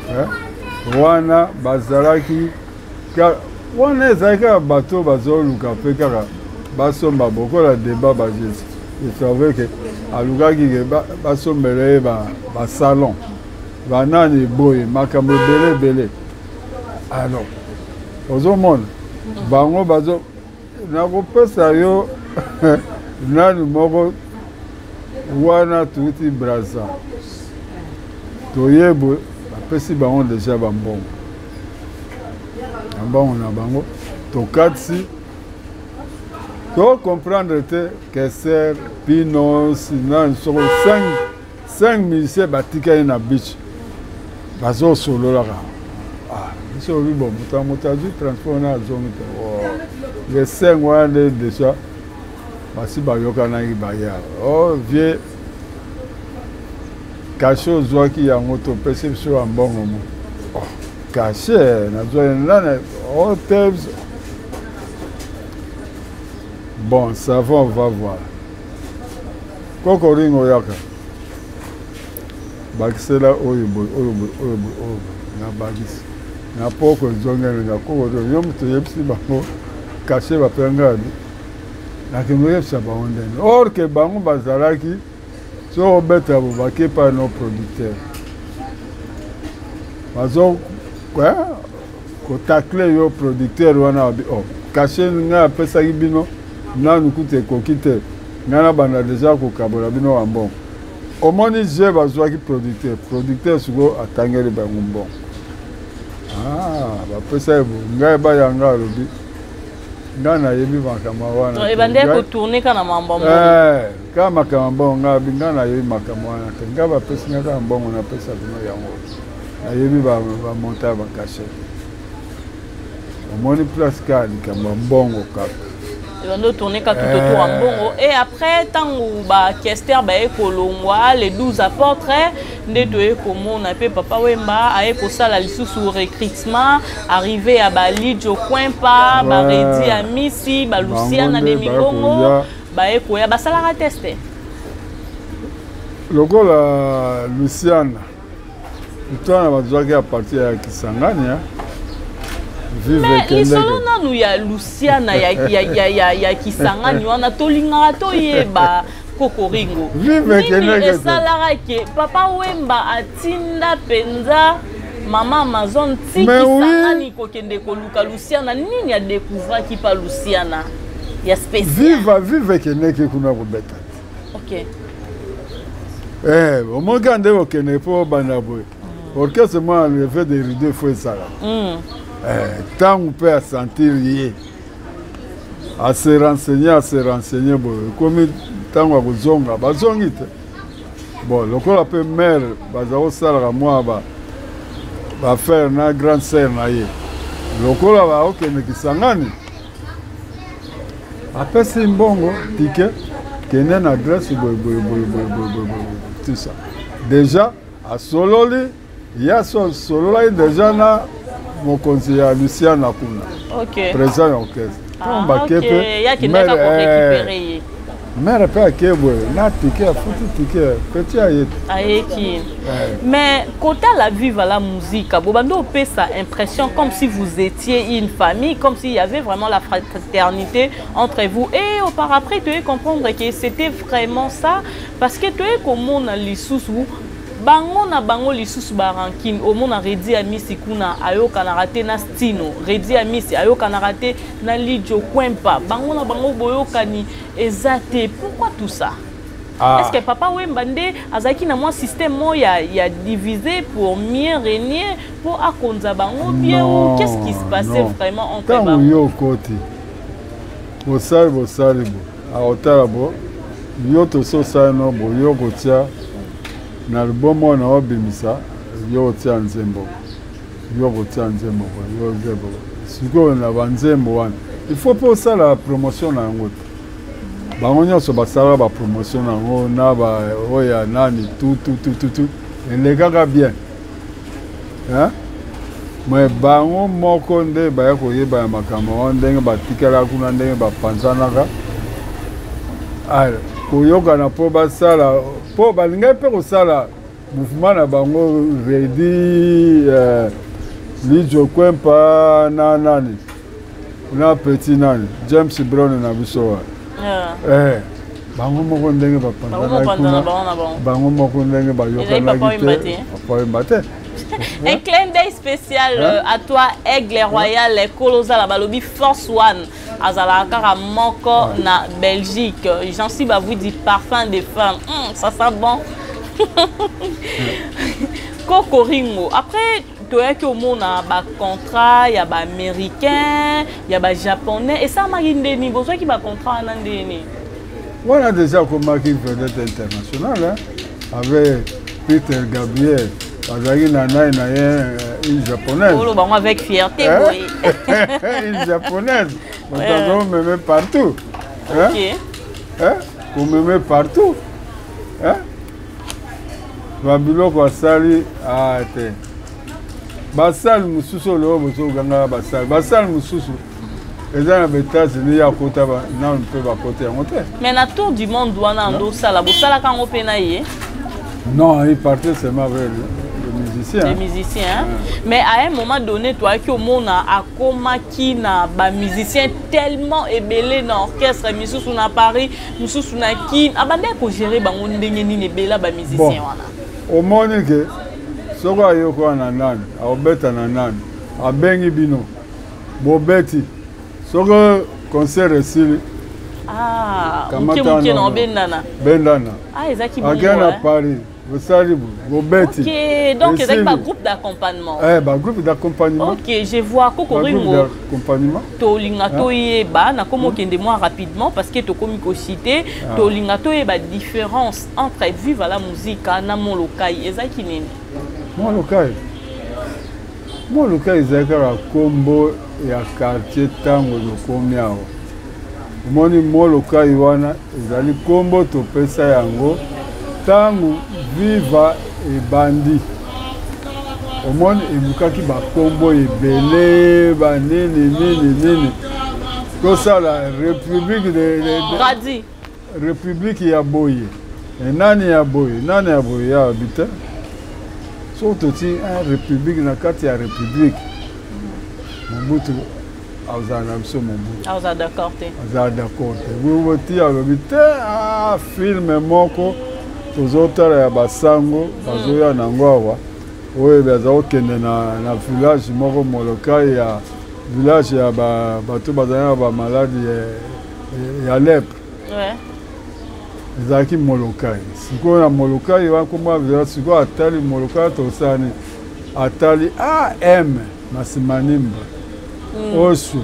kani wana? Bazalaki Wana ezalaki kaka bato bazoluka mpe kaka basomba bokola debat ba je savais que alukaki ke basombela ye basalon banani boye makambo ebele ebele. Alors ozomona bango bazo nakopesa yo nani moko wana tuuti Braza toye boye bapesi bango deja bambongo bambongo na bango tokatisi tocomprendre te Keser Pinos nani soko 5 musiciens batikali na beach bazosololaka. Ah, biso obi bon moto ya moto azwi transport na azongi te. Les 5 wana nde déjà basi bayokanaki baya o vie cachet ozwaki yango topesi biso ya mbongo mo. Oh, cachet nazwaki nani o te. Bon, ça va, on va voir. Koko Ringo yaka bakisela oyo boye, oyo boye, oyo boye, oyo boye nabakisi na poko ezongelinga koko to yo moto oyebisi bango cachet bapenga nakende oyebisa bango ndenge or ke bango bazalaki so obeta bo bake epai no producteur bazo kotakle yo producteur wana abi oh, cachet ngai apesaki bino nanu kutu ekoki te, ngai nabanda deja kokabola bino ya mbongo. Omoni je bazwaki producteur sikoyo atangeli bango mbongo. Ah, bapesa ye ngai bayanga alobi ngai nayebi makambo wana. Ebandaki kotourne kaka na mambo mbongo. Kaka makambo mbongo ngai abi ngai nayebi makambo wana te, ngai bapesi ngai kaka mbongo napesa bino yango, nayebi bamonta ya bacachet. Omoni place kaka likambo ya mbongo kaka. Ebandi otourne kaka tout autour ya mbongo. Et après ntango bakester baye kolongwa les 12 apôtres nde toye komona mpe Papa Wemba aye kosala lisusu recrutement, arrivé ya balidio Kwempa, baredi ya misi, balusiana de Mingongo baye koya basalaka test. Lokola Luciana ntwana bazwaki ya partir ya Kisangani. Mais lisolo nanu ya Luciana ya Kisangani wana tolingaka toyeba. Kokoringo, nini esalaka ke Papa Wemba atinda mpenza mama Amazon ti Kisangani kokende koluka Luciana? Nini adécouvraki pa Luciana ya spécial? Viva viva ekendeki kuna kobeta. Ok. Omoni kaka nde kokende mpo obanda boye orchestre mwa lever de rideau fo ezala ntango mpe asentir ye ase renseigner, ase renseigner boye ekomi ntango ya kozonga bazongi te. Bon, lokola mpe mare baza kosalaka mwa baaffaire na grande sœur na ye, lokola baokende Kisangani apesi mbongo ticket kende na adresse boye boye boye boye boye boye boye, tout ça. Déjà asololi ye asololaki déjà na mokonzi ya Luciana kuna, président ya orchestre. Ntango bake mpe mare mpe ake boye na ticket, afuti ticket, petit aye. Ayeki. Mais kotala Viva la Musica bobandi opesa impression comme si vous étiez une famille, comme s'il y avait vraiment la fraternité entre vous. Et par après toye comprendre que c'était vraiment ça, parce que toye komona lisusu bango na bango lisusu barancune. Omona Redi Amisi kuna ayokanaka te na Stino, Redi Amisi ayokanaka te na Lidio Kwempa, bango na bango boyokani eza te. Pourquoi tout ça? Ah. Est-ce que Papa Wemba nde azalaki na mwa système moko ya diviser pour mieux régner, mpo akonza bango bien, ou qu'est-ce qui se passait vraiment entre bango? Ntango yo okoti bosali bosali bo akotala bo yo tosi osali no bo yo kotia na album oyo na obimisa, yo kotia nzembo, yo kotia nzembo, yo nzembo. Sikoyo na banzembo wana il faut mpe osala promotion na yango te. Bango nyonso basalaka bapromotion na yango na oyo ya nani tututututu elekaka bien, mais bango moko nde baya koyeba ya makambo wana ndenge batikalaka kuna, ndenge bapanzanaka koyokana mpo basala mpo balingaki mpe kosala mouvement na bango Redi Lijo Kwempa na nani. Na petit nani, James Brown na biso wa. Yeah. Eh, bango moko ndenge bapanzanaki kuna, bango moko ndenge bayokanaki te, Papa Wemba te. Un clin d'œil spécial hein? À toi, Aigle Royal, Kolozala Balobi Force One, azala kaka moko na Belgique. J'en suis vous dit parfum des femmes. Ça sent bon. Coco Ringo. Après, toyaki omona bacontrat ya baaméricain, ya bajaponais, esalamaki ndeni? Bozwaki bacontrat wana ndeni? Wana déjà akomaki vedette internationale, hein? Avec Peter Gabriel, azalaki na nai na ye, une Japonaise. Oloba bango avec fierté boye. Une Japonaise, moto azomeme partout. Hein? Komeme partout, hein? Babiloko asali ah, te basale mosusu oyo bozokangaka, basale mosusu eza na baÉtats-Unis, ya kota nanu mpe bakota yango te. Mais na tour du monde wana andosala, bosalaka yango mpe na ye? Non, il partait seulement avec le musicien. Les musiciens, hein? Ouais. Mais à un moment donné, toyaki omona akomaki na bamusicien tellement ebele na orchestre, misusu na Paris, mosusu na Kine. Abandaki kogérer bango ndenge nini, ebele bamusicien wana? Omoni ke soki ayokoka na nani, akobeta na nani, abengi bino, bobeti. Soki concert esili, Ah, moke moke na obendana. Bendana. Ah, ezalaki. Ake na Paris, bosali, bobeti. Ok, donc ezalaki bagroupe d'accompagnement. Eh, bagroupe d'accompagnement. Ok, je vois. Kokoringo, d'accompagnement. Tolinga toyeba, nakomi okende mwa rapidement parce que tokomi kociter. Tolinga toyeba différence entre Viva la Musica na Molokai, ezalaki nini? Molokai, Molokai ezali kaka nkombo ya quartier. Ntango tokomi awa, omoni Molokai wana ezali nkombo topesa yango ntango Viva ebandi. Omoni, elukaki bakombo ebele, banini nini nini, tosala république de république ya boye, nani ya boye, nani ya boye, ya abi te. Soki toti un république na kati ya république, Mobutu azala na biso, Mobutu azala d'accord te. Azala d'accord te. Boti alobi te, ah, film moko tozotala ya basango bazoya nango awa, oyo baza kokende na village moko Molokai, ya village ya bato bazali na bamaladi ya lèpre. Ezalaki Molokai. Sikoyo na Molokai wana, kombo village, sikoyo atali Molokai, tosala nini? Atali am Masimanimba, osu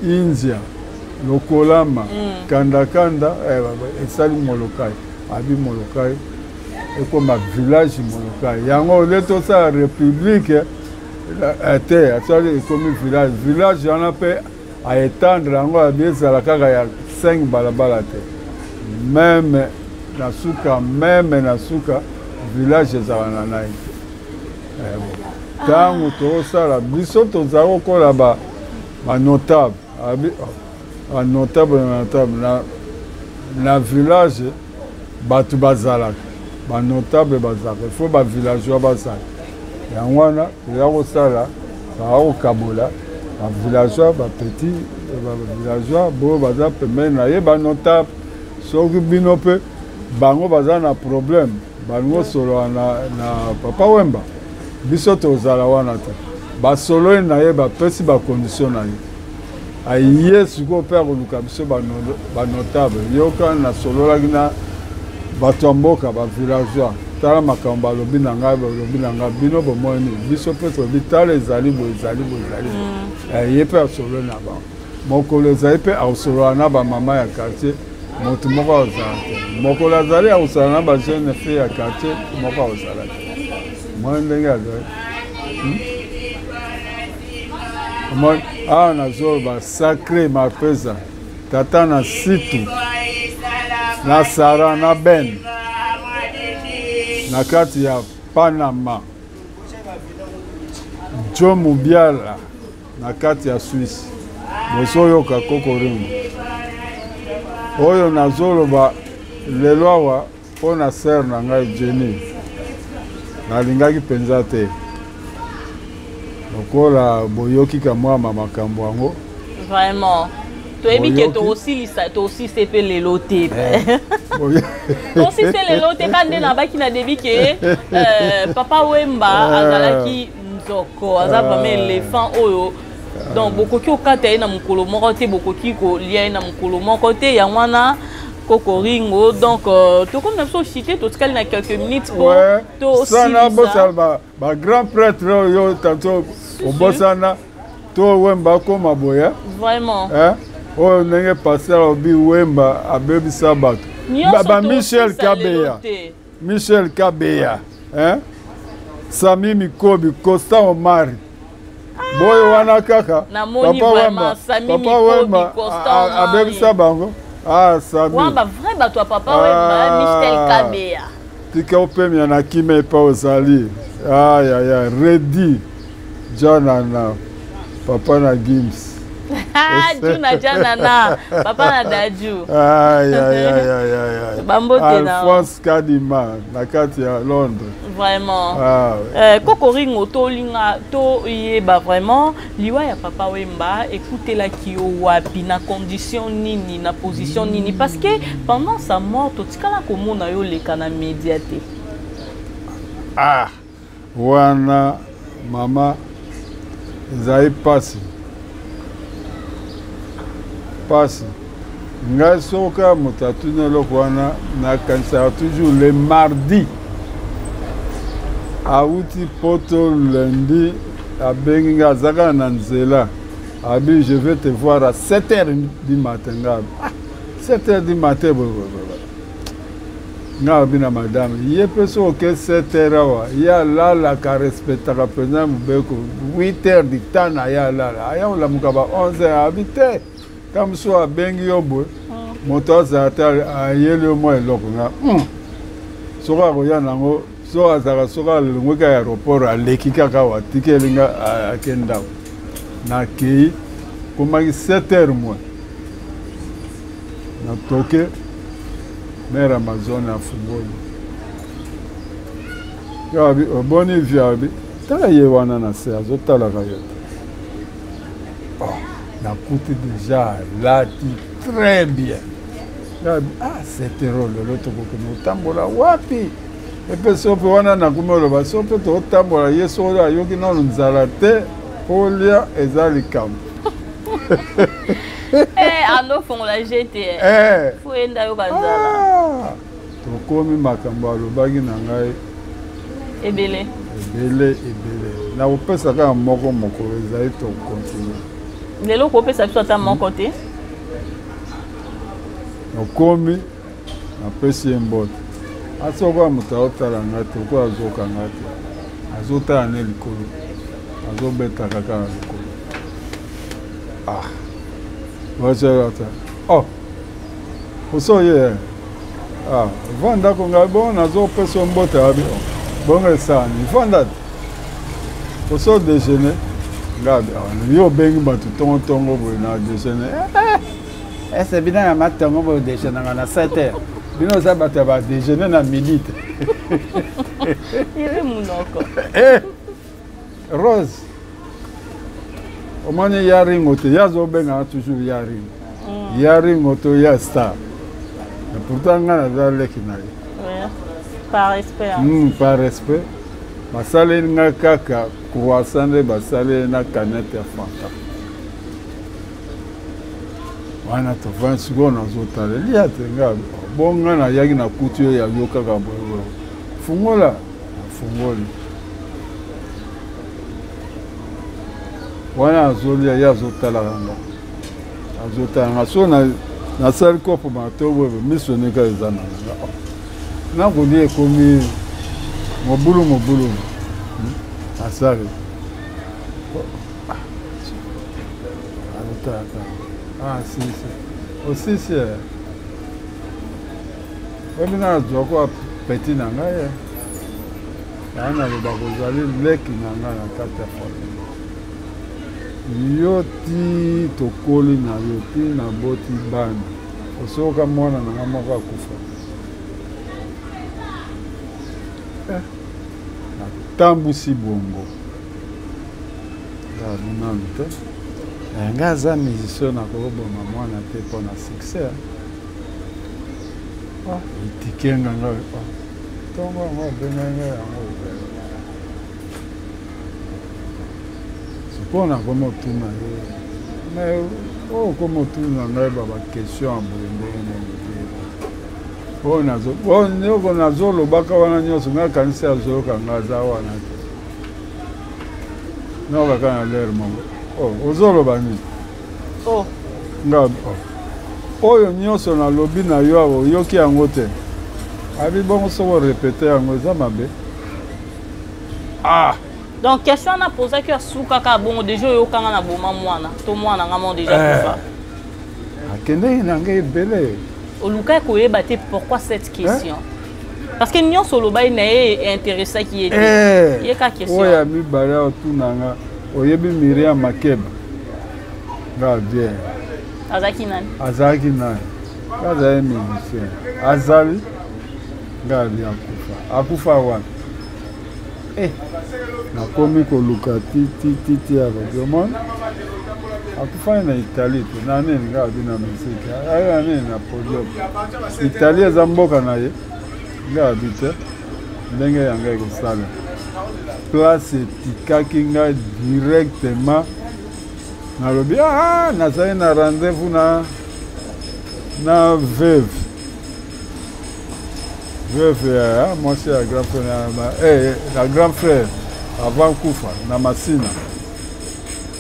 India, Lokolama, Kandakanda, eh, esali Molokai. Abi Molokai ekoma village Molokai. Yango ole tosala république te, asali ekomi village. Village wana mpe aétendre yango, abi ezala kaka ya 5 balabala te, même na suka, même na suka village ezala na nai te. Ntango tozosala, biso tozala kokola banotable, banotable na notable na village, bato bazalaka banotable, bazalaka, il faut bavillageois bazala. Yango wana toza kosala, baka kokabola bavillageois, bapetit bavillageois boyo baza pembeni na ye, banotable. Soki bino mpe bango baza na problème, balingi osolola na Papa Wemba, biso tozala wana te. Basololi na ye, bapesi bacondition na ye, aye sikoyo mpe akoluka biso banotable. Yoka, nasololaki na bato ya mboka, bavillageois, tala makambo balobi na ngai, balobi na ngai, bino bomoni, biso mpe tolobi, tala ezali boye, ezali boye, ezali boye. Ye mpe asololi na bango. Mokolo ezali mpe akosolola na bamama ya quartier, moto moko akozala te. Mokolo azali akosala na bajeune fille ya quartier, moko akozala te. Mwa ndenge azali awa, nazoloba sacré mapeza tata na situ na Sara na Ben na kati ya Panama, Jo Mubiala na kati ya Swisse. Bozoyoka Kokoringo oyo nazoloba lelo awa mpo na sœur na ngai Jenny. Nalingaki mpenza te lokola boyoki kamwa makambo yango. Vraiment, toyebi ke tokosilisa, tokosilisa mpe lelo te, eh. Tokosilisa lelo te. Ka nde nabaki na début ke Papa Wemba eh. azalaki nzoko, aza vraiment éléphant oyo. Donc bokoki kokata ye na mokolo moko te, bokoki kolia ye na mokolo moko te. Yango wana, Koko Ringo, donc tokomi na biso chite, totikali na quelques minutes po tosana bosala bagrand prêtre oyo tanto obosana to Wemba akoma boye. Vraiment. Oyo ndenge pasteur alobi, Wemba abebisa bato, ba Michel Kabeya, Michel Kabeya, hein? Sami Mikobi, Constant Omari, boyo wana kaka. Papa Wemba, Papa Wemba abebisa bango. Ah, Sami wana, vrai bato ya Papa Wemba, Michel Kabeya. Tika opemia na kimia epa ozali. Ayaya, Redi Janana, papa na Gims. Juna Janana, papa na Daju. Bambote. Alphonse Kadima na kati ya Londres. Vraiment. Ah, ouais. Koko Ringo, tolinga toyeba vraiment liwa ya Papa Wemba ekutelaki yo wapi, na condition nini, na position nini? Parce que pendant sa mort, totikala komona yo leka na média te. Ah, wana mama, ezali mpasi, mpasi. Ngai soka moto atuni eloko wana, nakanisaka toujours le mardi awuti Poto, lundi abengi ngai, aza kaka na nzela, abi: "Je vais te voir à 7 heures du matin." Ngai: "Ah, 7 heures du matin?" Ngai abi na madame, ye mpe soki oke 7 heures awa, ye alalaka, respectaka mpenza mobeko, 8 heures du temps na ye alala, aya kolamuka ba 11 heures. Abi te, ntango mosusu abengi yo boye, moto azala te, ayeli yo mwa eloko. Nga soki akoya nango, soki azalaka, soki alongweki aéroport, aleki kaka awa, atikeli nga, ake ndako. Nakei, komaki 7 heures moins, natoke, mare Amazone afungoli. Abi: "Oboni vi?" Abi: "Tala ye wana na se, azotalaka yo." Oh, nakuti déjà alati très bien. Abi: "Ah, 7 heures, lelo tokokende kotambola wapi?" Epe so mpe wana nakumi oloba, so mpe tokotambola, ye soko ayoki nano nzala te, olia eza likambo. Ando fongola jete, fo yenda yoka nzala. Ah, tokomi, makambo alobaki na ngai ebele. Ebele, ebele. Nakopesa kaka moko, mokolo ezali tokontinue. Lelo kopesa biso ata moko te. Nakomi, napesi ye mbote, asokoya moto aotala ngai te, okoyo azoka ngai te, azotala ne likolo, azobeta kaka na likolo. Ah, wazalata, oh, oso ye, ah, vanda ko. Ngai bongo nazopesa yo mbote. Abi: "Bongo esani, vanda te, oso déjeuner." Ngai abi: "Ah, yo obengi bato ntongo-ntongo boye na déjeuner ese bino na matongo boye, déjeunaka na 7 heures, bino oza bato ya badéjeuner na midi te." Yebe monoko. Eh, Rose, omoni ya Ringo te, ye azobengaka toujours ya Ringo, ya Ringo to ya star. Et pourtant ngai naza leki na ye. Ouais. Par respect, hein. Par respect, basaleli ngai kaka croissant nde basaleli na canette ya Fanta. Wana tovandi sikoyo, nazotala elia te. Ngai bo ngai nayaki, nakuti oyo yayo kaka boye. Fungola, afungoli. Wana azolia, ye azotalaka nga, azotala nga. So nasali kopo mato boye, miso nika eza na nga, nakolia, ekomi mobulu mobulu. Asali, azotala: "Ah, si si, osisi oyebi, nazwa kwa petit na ngai yaa, naloba kozali leki na ngai na kati ya famille. Yo ti tokoli na yo, ti naboti bana, osokoka mwana na ngai moko akufa." Eh, natambusi bongo, nanu te. Eh, nga aza musicien, nakoboma mwana te mpo na succès. Ah, etikenga ngai ah, ntongo yango abengai ngai yango. Sikoyo nakomi otuna ye, mais oyo okomi otuna ngai ba baquestion ya boye ndenge nini te? Oyo nyoko nazolobaka wana nyonso, ngai kanisi azoyoka ngai, aza wana te. Nayoka kaka na lere moko, oh, ozoloba nini? Oh. Nga oh. Oyo nyonso nalobi na yo awa, oyoki yango te? Abi bongo soki orépéter yango eza mabe. Ah. Donc question wana posaki, asukaka bongo déjà, oyokanga na boma mwana to mwana nga mo déjà kufa. Akendeki na ngai ebele. Olukaki koyeba te pourquoi cette question? Parce que nyonso olobaki na ye intéressaki ye te, ye ka question. Oyo ya mibale, otuna nga: oyebi Miriam Makeba? Nga bien. Azalaki nani? Azalaki nani? Azali musicien. Azali nga abi akufa. Akufa wapi? Eh, nakomi koluka ti ti ti ti, alobi: omoni, akufani na Italie te. Na nini? Nga abi na musique aye na nini, na podium. Italie eza mboka na ye? Nga abi te. Ndenge yanga ekosala place etikaki ngai directement, nalobi: ah, nazali na rendez-vous na veuve ya mwasi ya grand frère na grand frère avant kufa na Masina.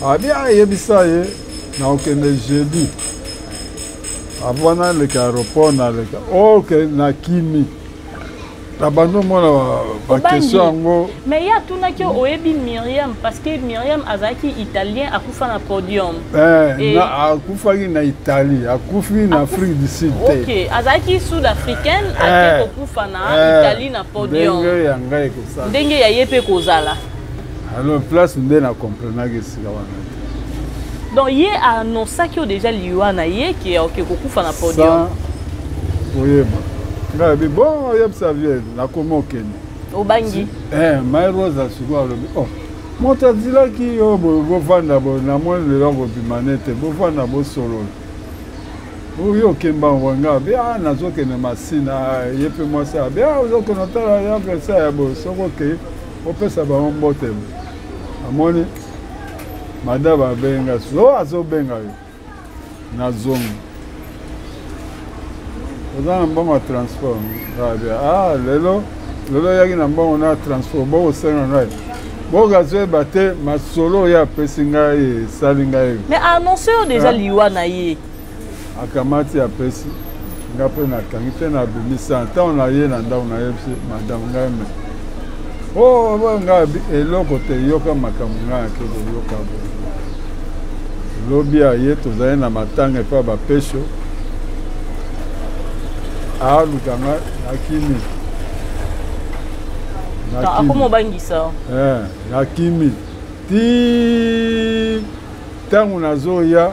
Abi ayebisa ye nakokende jeudi, avant naleka aéroport, naleka oke nakimi, na bando omona baquestion yango. Mais ye atunaki: oyebi Miriam? Parce que Miriam azalaki italien, akufa na podium. Eh, akufaki na Italie, akufi na Afrique du Sud te. Ok, azalaki sud africaine, ake kokufa na Italie na podium. Ndenge ya ngai ekosala. Ndenge ya ye mpe kozala. Alors place nde na comprenaki esika wana te. Donc ye annonçaki yo déjà liwa na ye, ke oke kokufa na podium. Oyeba ngai abi bon, oyebisa vie, nakomi okende. Obangi. Mai Rose sikoyo alobi: oh, moto azilaki yo boye, bovanda boye, namoni lelo akobima nete, bovanda bosolola. Oyo okemba ngo, abi: ah, nazokende Masina. Ye mpe mwasi abi: ah, ozokende otala ya pesa ya boye, soki okei opesa bango mbote. Amoni madame abenga, so azobenga yo, nazongi, oza na mbongo ya transport? Ngabi: ah, lelo lelo oyaki na mbongo na transport, bokosenga ngai bokazoyeba te. Masolo oyo apesi ngai esali ngai. Mais annonce oyo déjà liwa na ye. Akamati, apesi nga mpe nakangi mpe nabimisa. Ntango na ye na ndako, nayebisi madame ngai: me o ngai eloko te, yoka makambo ngai ake koyoka boye. Lobi aye, tozali na matanga epai bapesho, aluka nga, nakimi. Akoma obangisa. Nakimi ti ntango nazoya,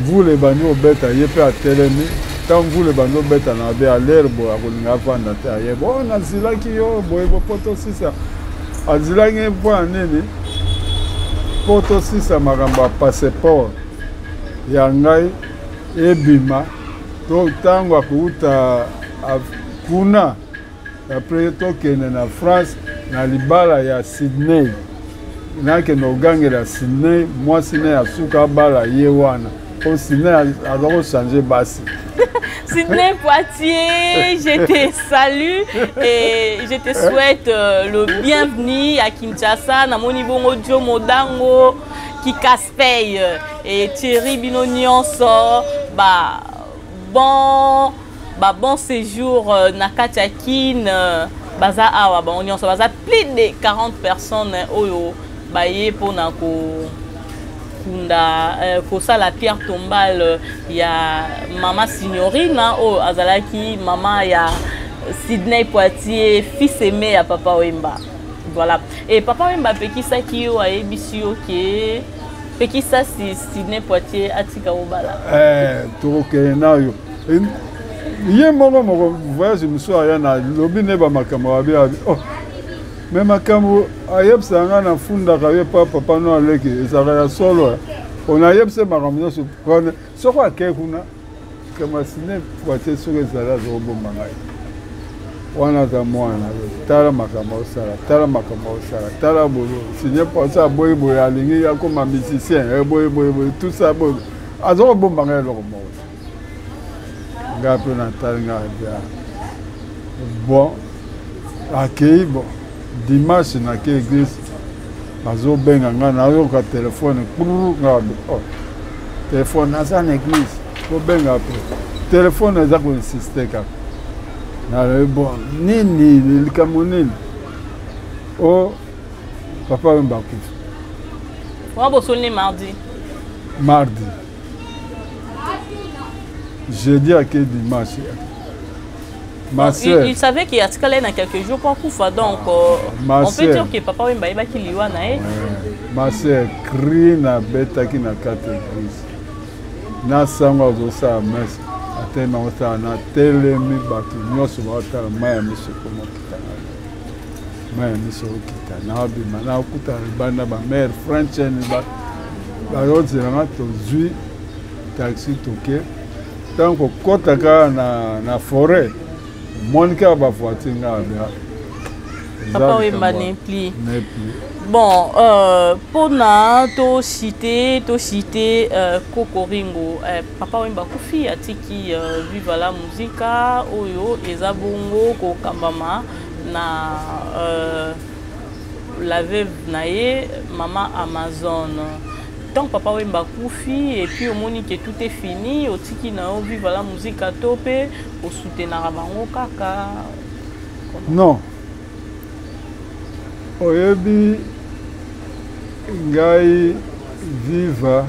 mvula ebandi kobeta, ye mpe atelemi. Ntango mvula ebandi kobeta na be alere boye, akolinga avanda te, ayeba: o nazilaki yo boye po tosisa. Azilaki mpo ya nini? Mpo tosisa makambo ya passeport ya ngai ebima, to ntango akouta kuna, après tokende na France na libala ya Sydney. Nakende kogangela Sydney, mwasi ne ya suka abala ye wana, mpo Sydney aza kochanger basi. Sydney Poitier, je te salue et je te souhaite le bienvenu à Kinshasa. Namoni bongo Joe Modango, Kikaspey et Thierry bino nyonso, ba bon séjour na kati ya Kin. Baza awa bango nyonso, baza plus de 40 personnes oyo baye mpona ko kunda, kosala pierre tombale ya mama Signorina, oyo azalaki mama ya Sydney Poitier, fils aimé ya Papa Wemba. Voilà. Et Papa Wemba apekisaki yo, ayebisi yo ke pekisa si Sydney Poitier atika kobala. Tokokende na yo ye moko moko voyage mosusu aya na lobi nde bamakambo abi abi. Oh, me makambo ayebisaka ngai, nafundaka ye pa papa no aleki, ezalaka ya solo. Onayebisa makambo nyonso. Soko akei kuna kamasine poitie, soki ezali azokobomba ngai wana, aza mwana, tala makambo osala, tala makambo osala, tala boye, signe poitie, aboyi boye, alingi akoma musicien, eh, boye boye boye, tout ça boye, azokobomba ngai eloko moko. Ngai mpe natali ngai bia bon, akei. Bon, dimanche nake église, bazobenga ngai, nayoka telefone kpuru, ngai oh, telefone, naza na église, kobenga mpe telefone eza koinsiste kaka. Nalobi bon, nini, likambo nini? O Papa Wemba akufi. Wana bosoli mardi? Mardi, jeudi ake, dimanche. Ma sœur. Il savait qu'il atikala na quelques jours pour akufa, donc on peut dire que Papa Wemba ayebaki liwa na ye. Ma sœur, cri nabetaki na kati église na sango azosala messe, atelemi, akosala, natelemi, bato nyonso baotala, mai ya miso ekomokita na mai ya miso okita, naobima, naokutana libanda, bamare frenchen bazozelanga, tozwi taxi, toke. Ntango kokɔta kaka na forêt, omoni kaka bavoiture, nga abia. Papa Wemba n'est plus. N'est plus. Bon, mpona tocite Kokoringo, Papa Wemba akufi, atiki Viva la Musica oyo eza bongo kokambama na la veuve na ye, mama Amazon. Tant Papa Wemba akufi et puis omoni ke tout est fini, otiki na yo Viva la Musica to mpe osoutenaka bango kaka? Non, oyebi ngai, Viva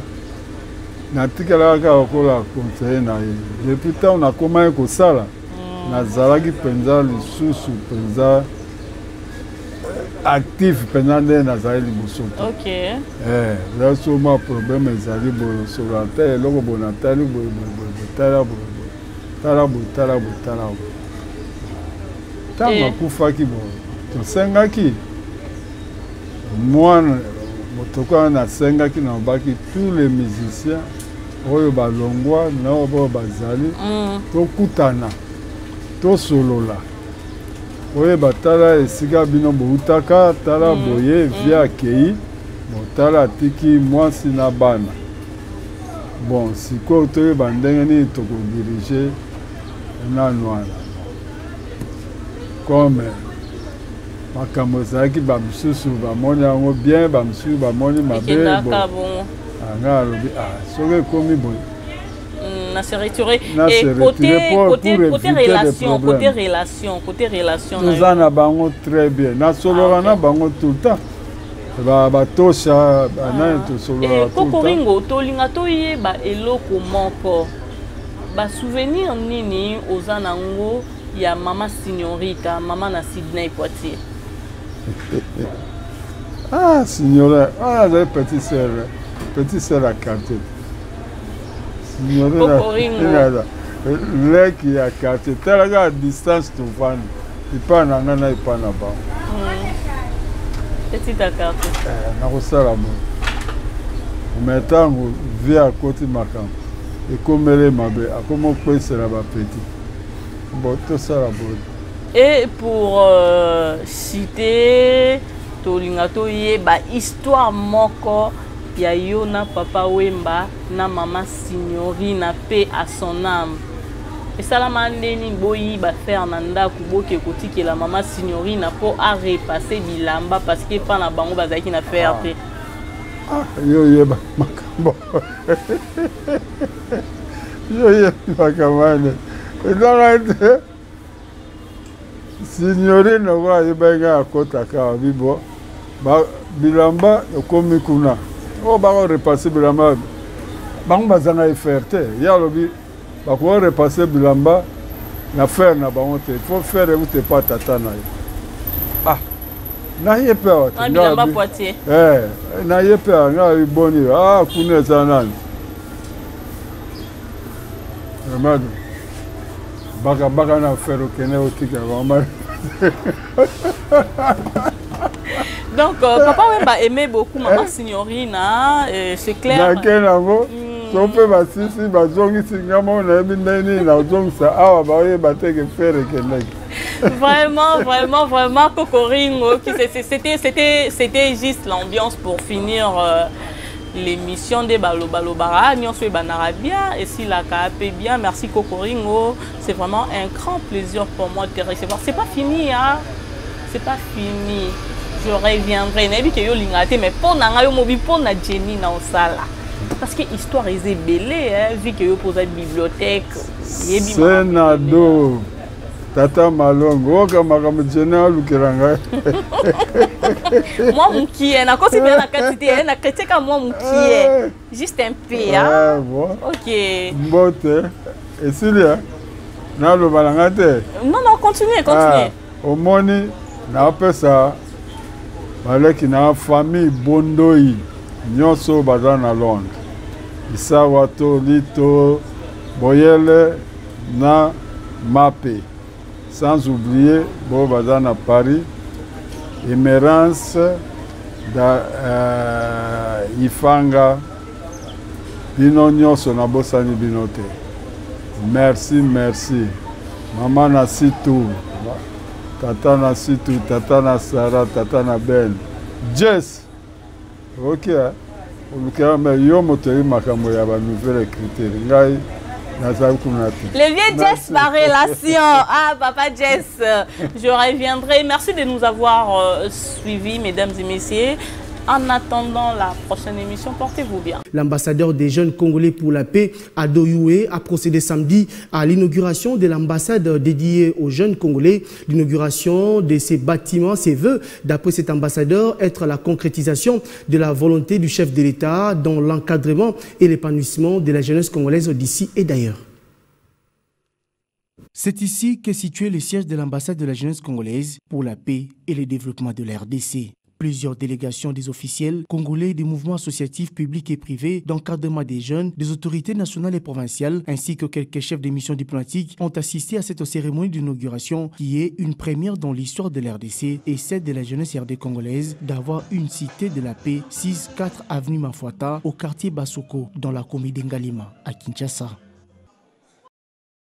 natikalaka kaka lokola conseiller na ye. Depuis ntango nakomaki kosala, nazalaki mpenza lisusu mpenza actif mpenza nde nazali liboso te. Eza so mwa problème ezali boye, osolola te, eloko boye, natali boye boye boye boye, tala boye boye, tala boye, tala boye, tala boye. Ntango akufaki boye, tosengaki mwana motoko wana, nasengaki, nalobaki tous les musiciens oyo balongwa na oyo bazali, tokutana, tosolola, oyeba, tala esika bino boutaka, tala boye, vieux akei botala, atiki mwasi na bana. Bon, sikoyo toyeba ndenge nini tokodirige nanu wana. Comme makambo ezalaki, bamisusu bamoni yango bien, bamisusu bamoni mabe. Ekendaka bongo. Nga alobi, ah, soki ekomi boye, na se retirer. Na et se côté retirer côté pour côté éviter des relation, côté problèmes. relation, côté relation na Toza yo. Na bango très bien, nasololaka Ah, ok. na bango tout le temps. Batosha banani, tosololaka Eh, tout le temps. Kokoringo, tolinga toyeba eloko moko, basouvenir nini oza nango ya mama Signorita, mama na Sydney Poitier? Ah, signora, ah, azali petit sœur, petit sœur ya quartier. Signorina. Kokoringo. Leki ya quartier. Tala kaka distance tovandi, epai na ngai na epai na bango. Petit ya quartier. Eh, nakosala boye, me ntango vieux akoti, makambo ekomeli mabe, akomi okpesela bapeti. Bon, tosala boye. Et pour citer, tolinga toyeba histoire moko ya yo na Papa Wemba na mama Signorina, paix à son âme. Esalama nde nini boyiba fer na ndako, boke kotikela mama Signorina mpo arepasse bilamba, parce que epa na bango bazalaki na fer te? Ah, yo oyeba makambo, yo oyebi makambo wana. Ezaka ete signorine oyo ayebaki ngai, akɔtaka, abi bo bilamba ekomi kuna, oyo bakorepase bilamba, bango bazanga ye fer te. Ye alobi bakorepase bilamba na fer na bango te, faut fer euta epa tata na ye. Ah, na ye mpe awa te. Ah, bilamba Poitier. Eh, na ye mpe awa, ngai abi boni, ah, kuna eza nani, vraiment bakabaka na fer, okende otika bango. Donc Papa Wemba aimait beaucoup Maman Signorina, c'est clair. Nake nango so mpe basisi bazongisi nga moko nayebi ndenge nini nazongisa awa baoyeba te ke fere ekendaki. Vraiment, vraiment, vraiment, Kokoringo, c'était juste l'ambiance pour finir l'émission de Balobalobara. Nyonso ebanara bien, esilaka pe bien. Merci Kokoringo, c'est vraiment un grand plaisir pour moi de te recevoir. C'est pas fini, hein? C'est pas fini. Je reviendrai. Nayebi ke yo olingaka te, mais mpo na ngai yo mobi mpo na Jenny na osala. Parce que histoire eza ebele, hein, vu que yo poza bibliothèque, yebi Senado tata Malongo oyoka makambo Jenny alukela ngai. Mwa mokie nakosi mpe na kati te, na chrétien ka mwa mokie, juste un peu, hein? Bon. Ok. Mbote esili naloba na ngai te. Non, non, continue, continue. Omoni napesa baleki na famille Bondoi nyonso baza na Londres, Isawa to Lito Boyele na Mape, sans oublier bo baza na Paris, Emerance da Ifanga, bino nyonso nabosani bino te. Merci, merci mama na Situ, tata na Situ, tata na Sara, tata na Ben Jess. Ok, olukela me yo moto oyebi makambo ya banouvelle écriture, ngai nazali kuna te. Le vieux Jess par relation. Ah, papa Jess, je reviendrai. Merci de nous avoir suivis, mesdames et messieurs. En attendant la prochaine émission, portez-vous bien. L'ambassadeur des jeunes Congolais pour la paix, Ado Yuhe, a procédé samedi à l'inauguration de l'ambassade dédiée aux jeunes Congolais. L'inauguration de ces bâtiments, ses vœux, d'après cet ambassadeur, être la concrétisation de la volonté du chef de l'État dans l'encadrement et l'épanouissement de la jeunesse congolaise d'ici et d'ailleurs. C'est ici qu'est situé le siège de l'ambassade de la jeunesse congolaise pour la paix et le développement de la RDC. Plusieurs délégations des officiels congolais, des mouvements associatifs publics et privés, d'encadrement des jeunes, des autorités nationales et provinciales, ainsi que quelques chefs de missions diplomatiques ont assisté à cette cérémonie d'inauguration qui est une première dans l'histoire de la RDC et celle de la jeunesse RD congolaise d'avoir une cité de la paix, 6-4 avenue Mafuata, au quartier Basoko, dans la commune d'Ngalima, à Kinshasa.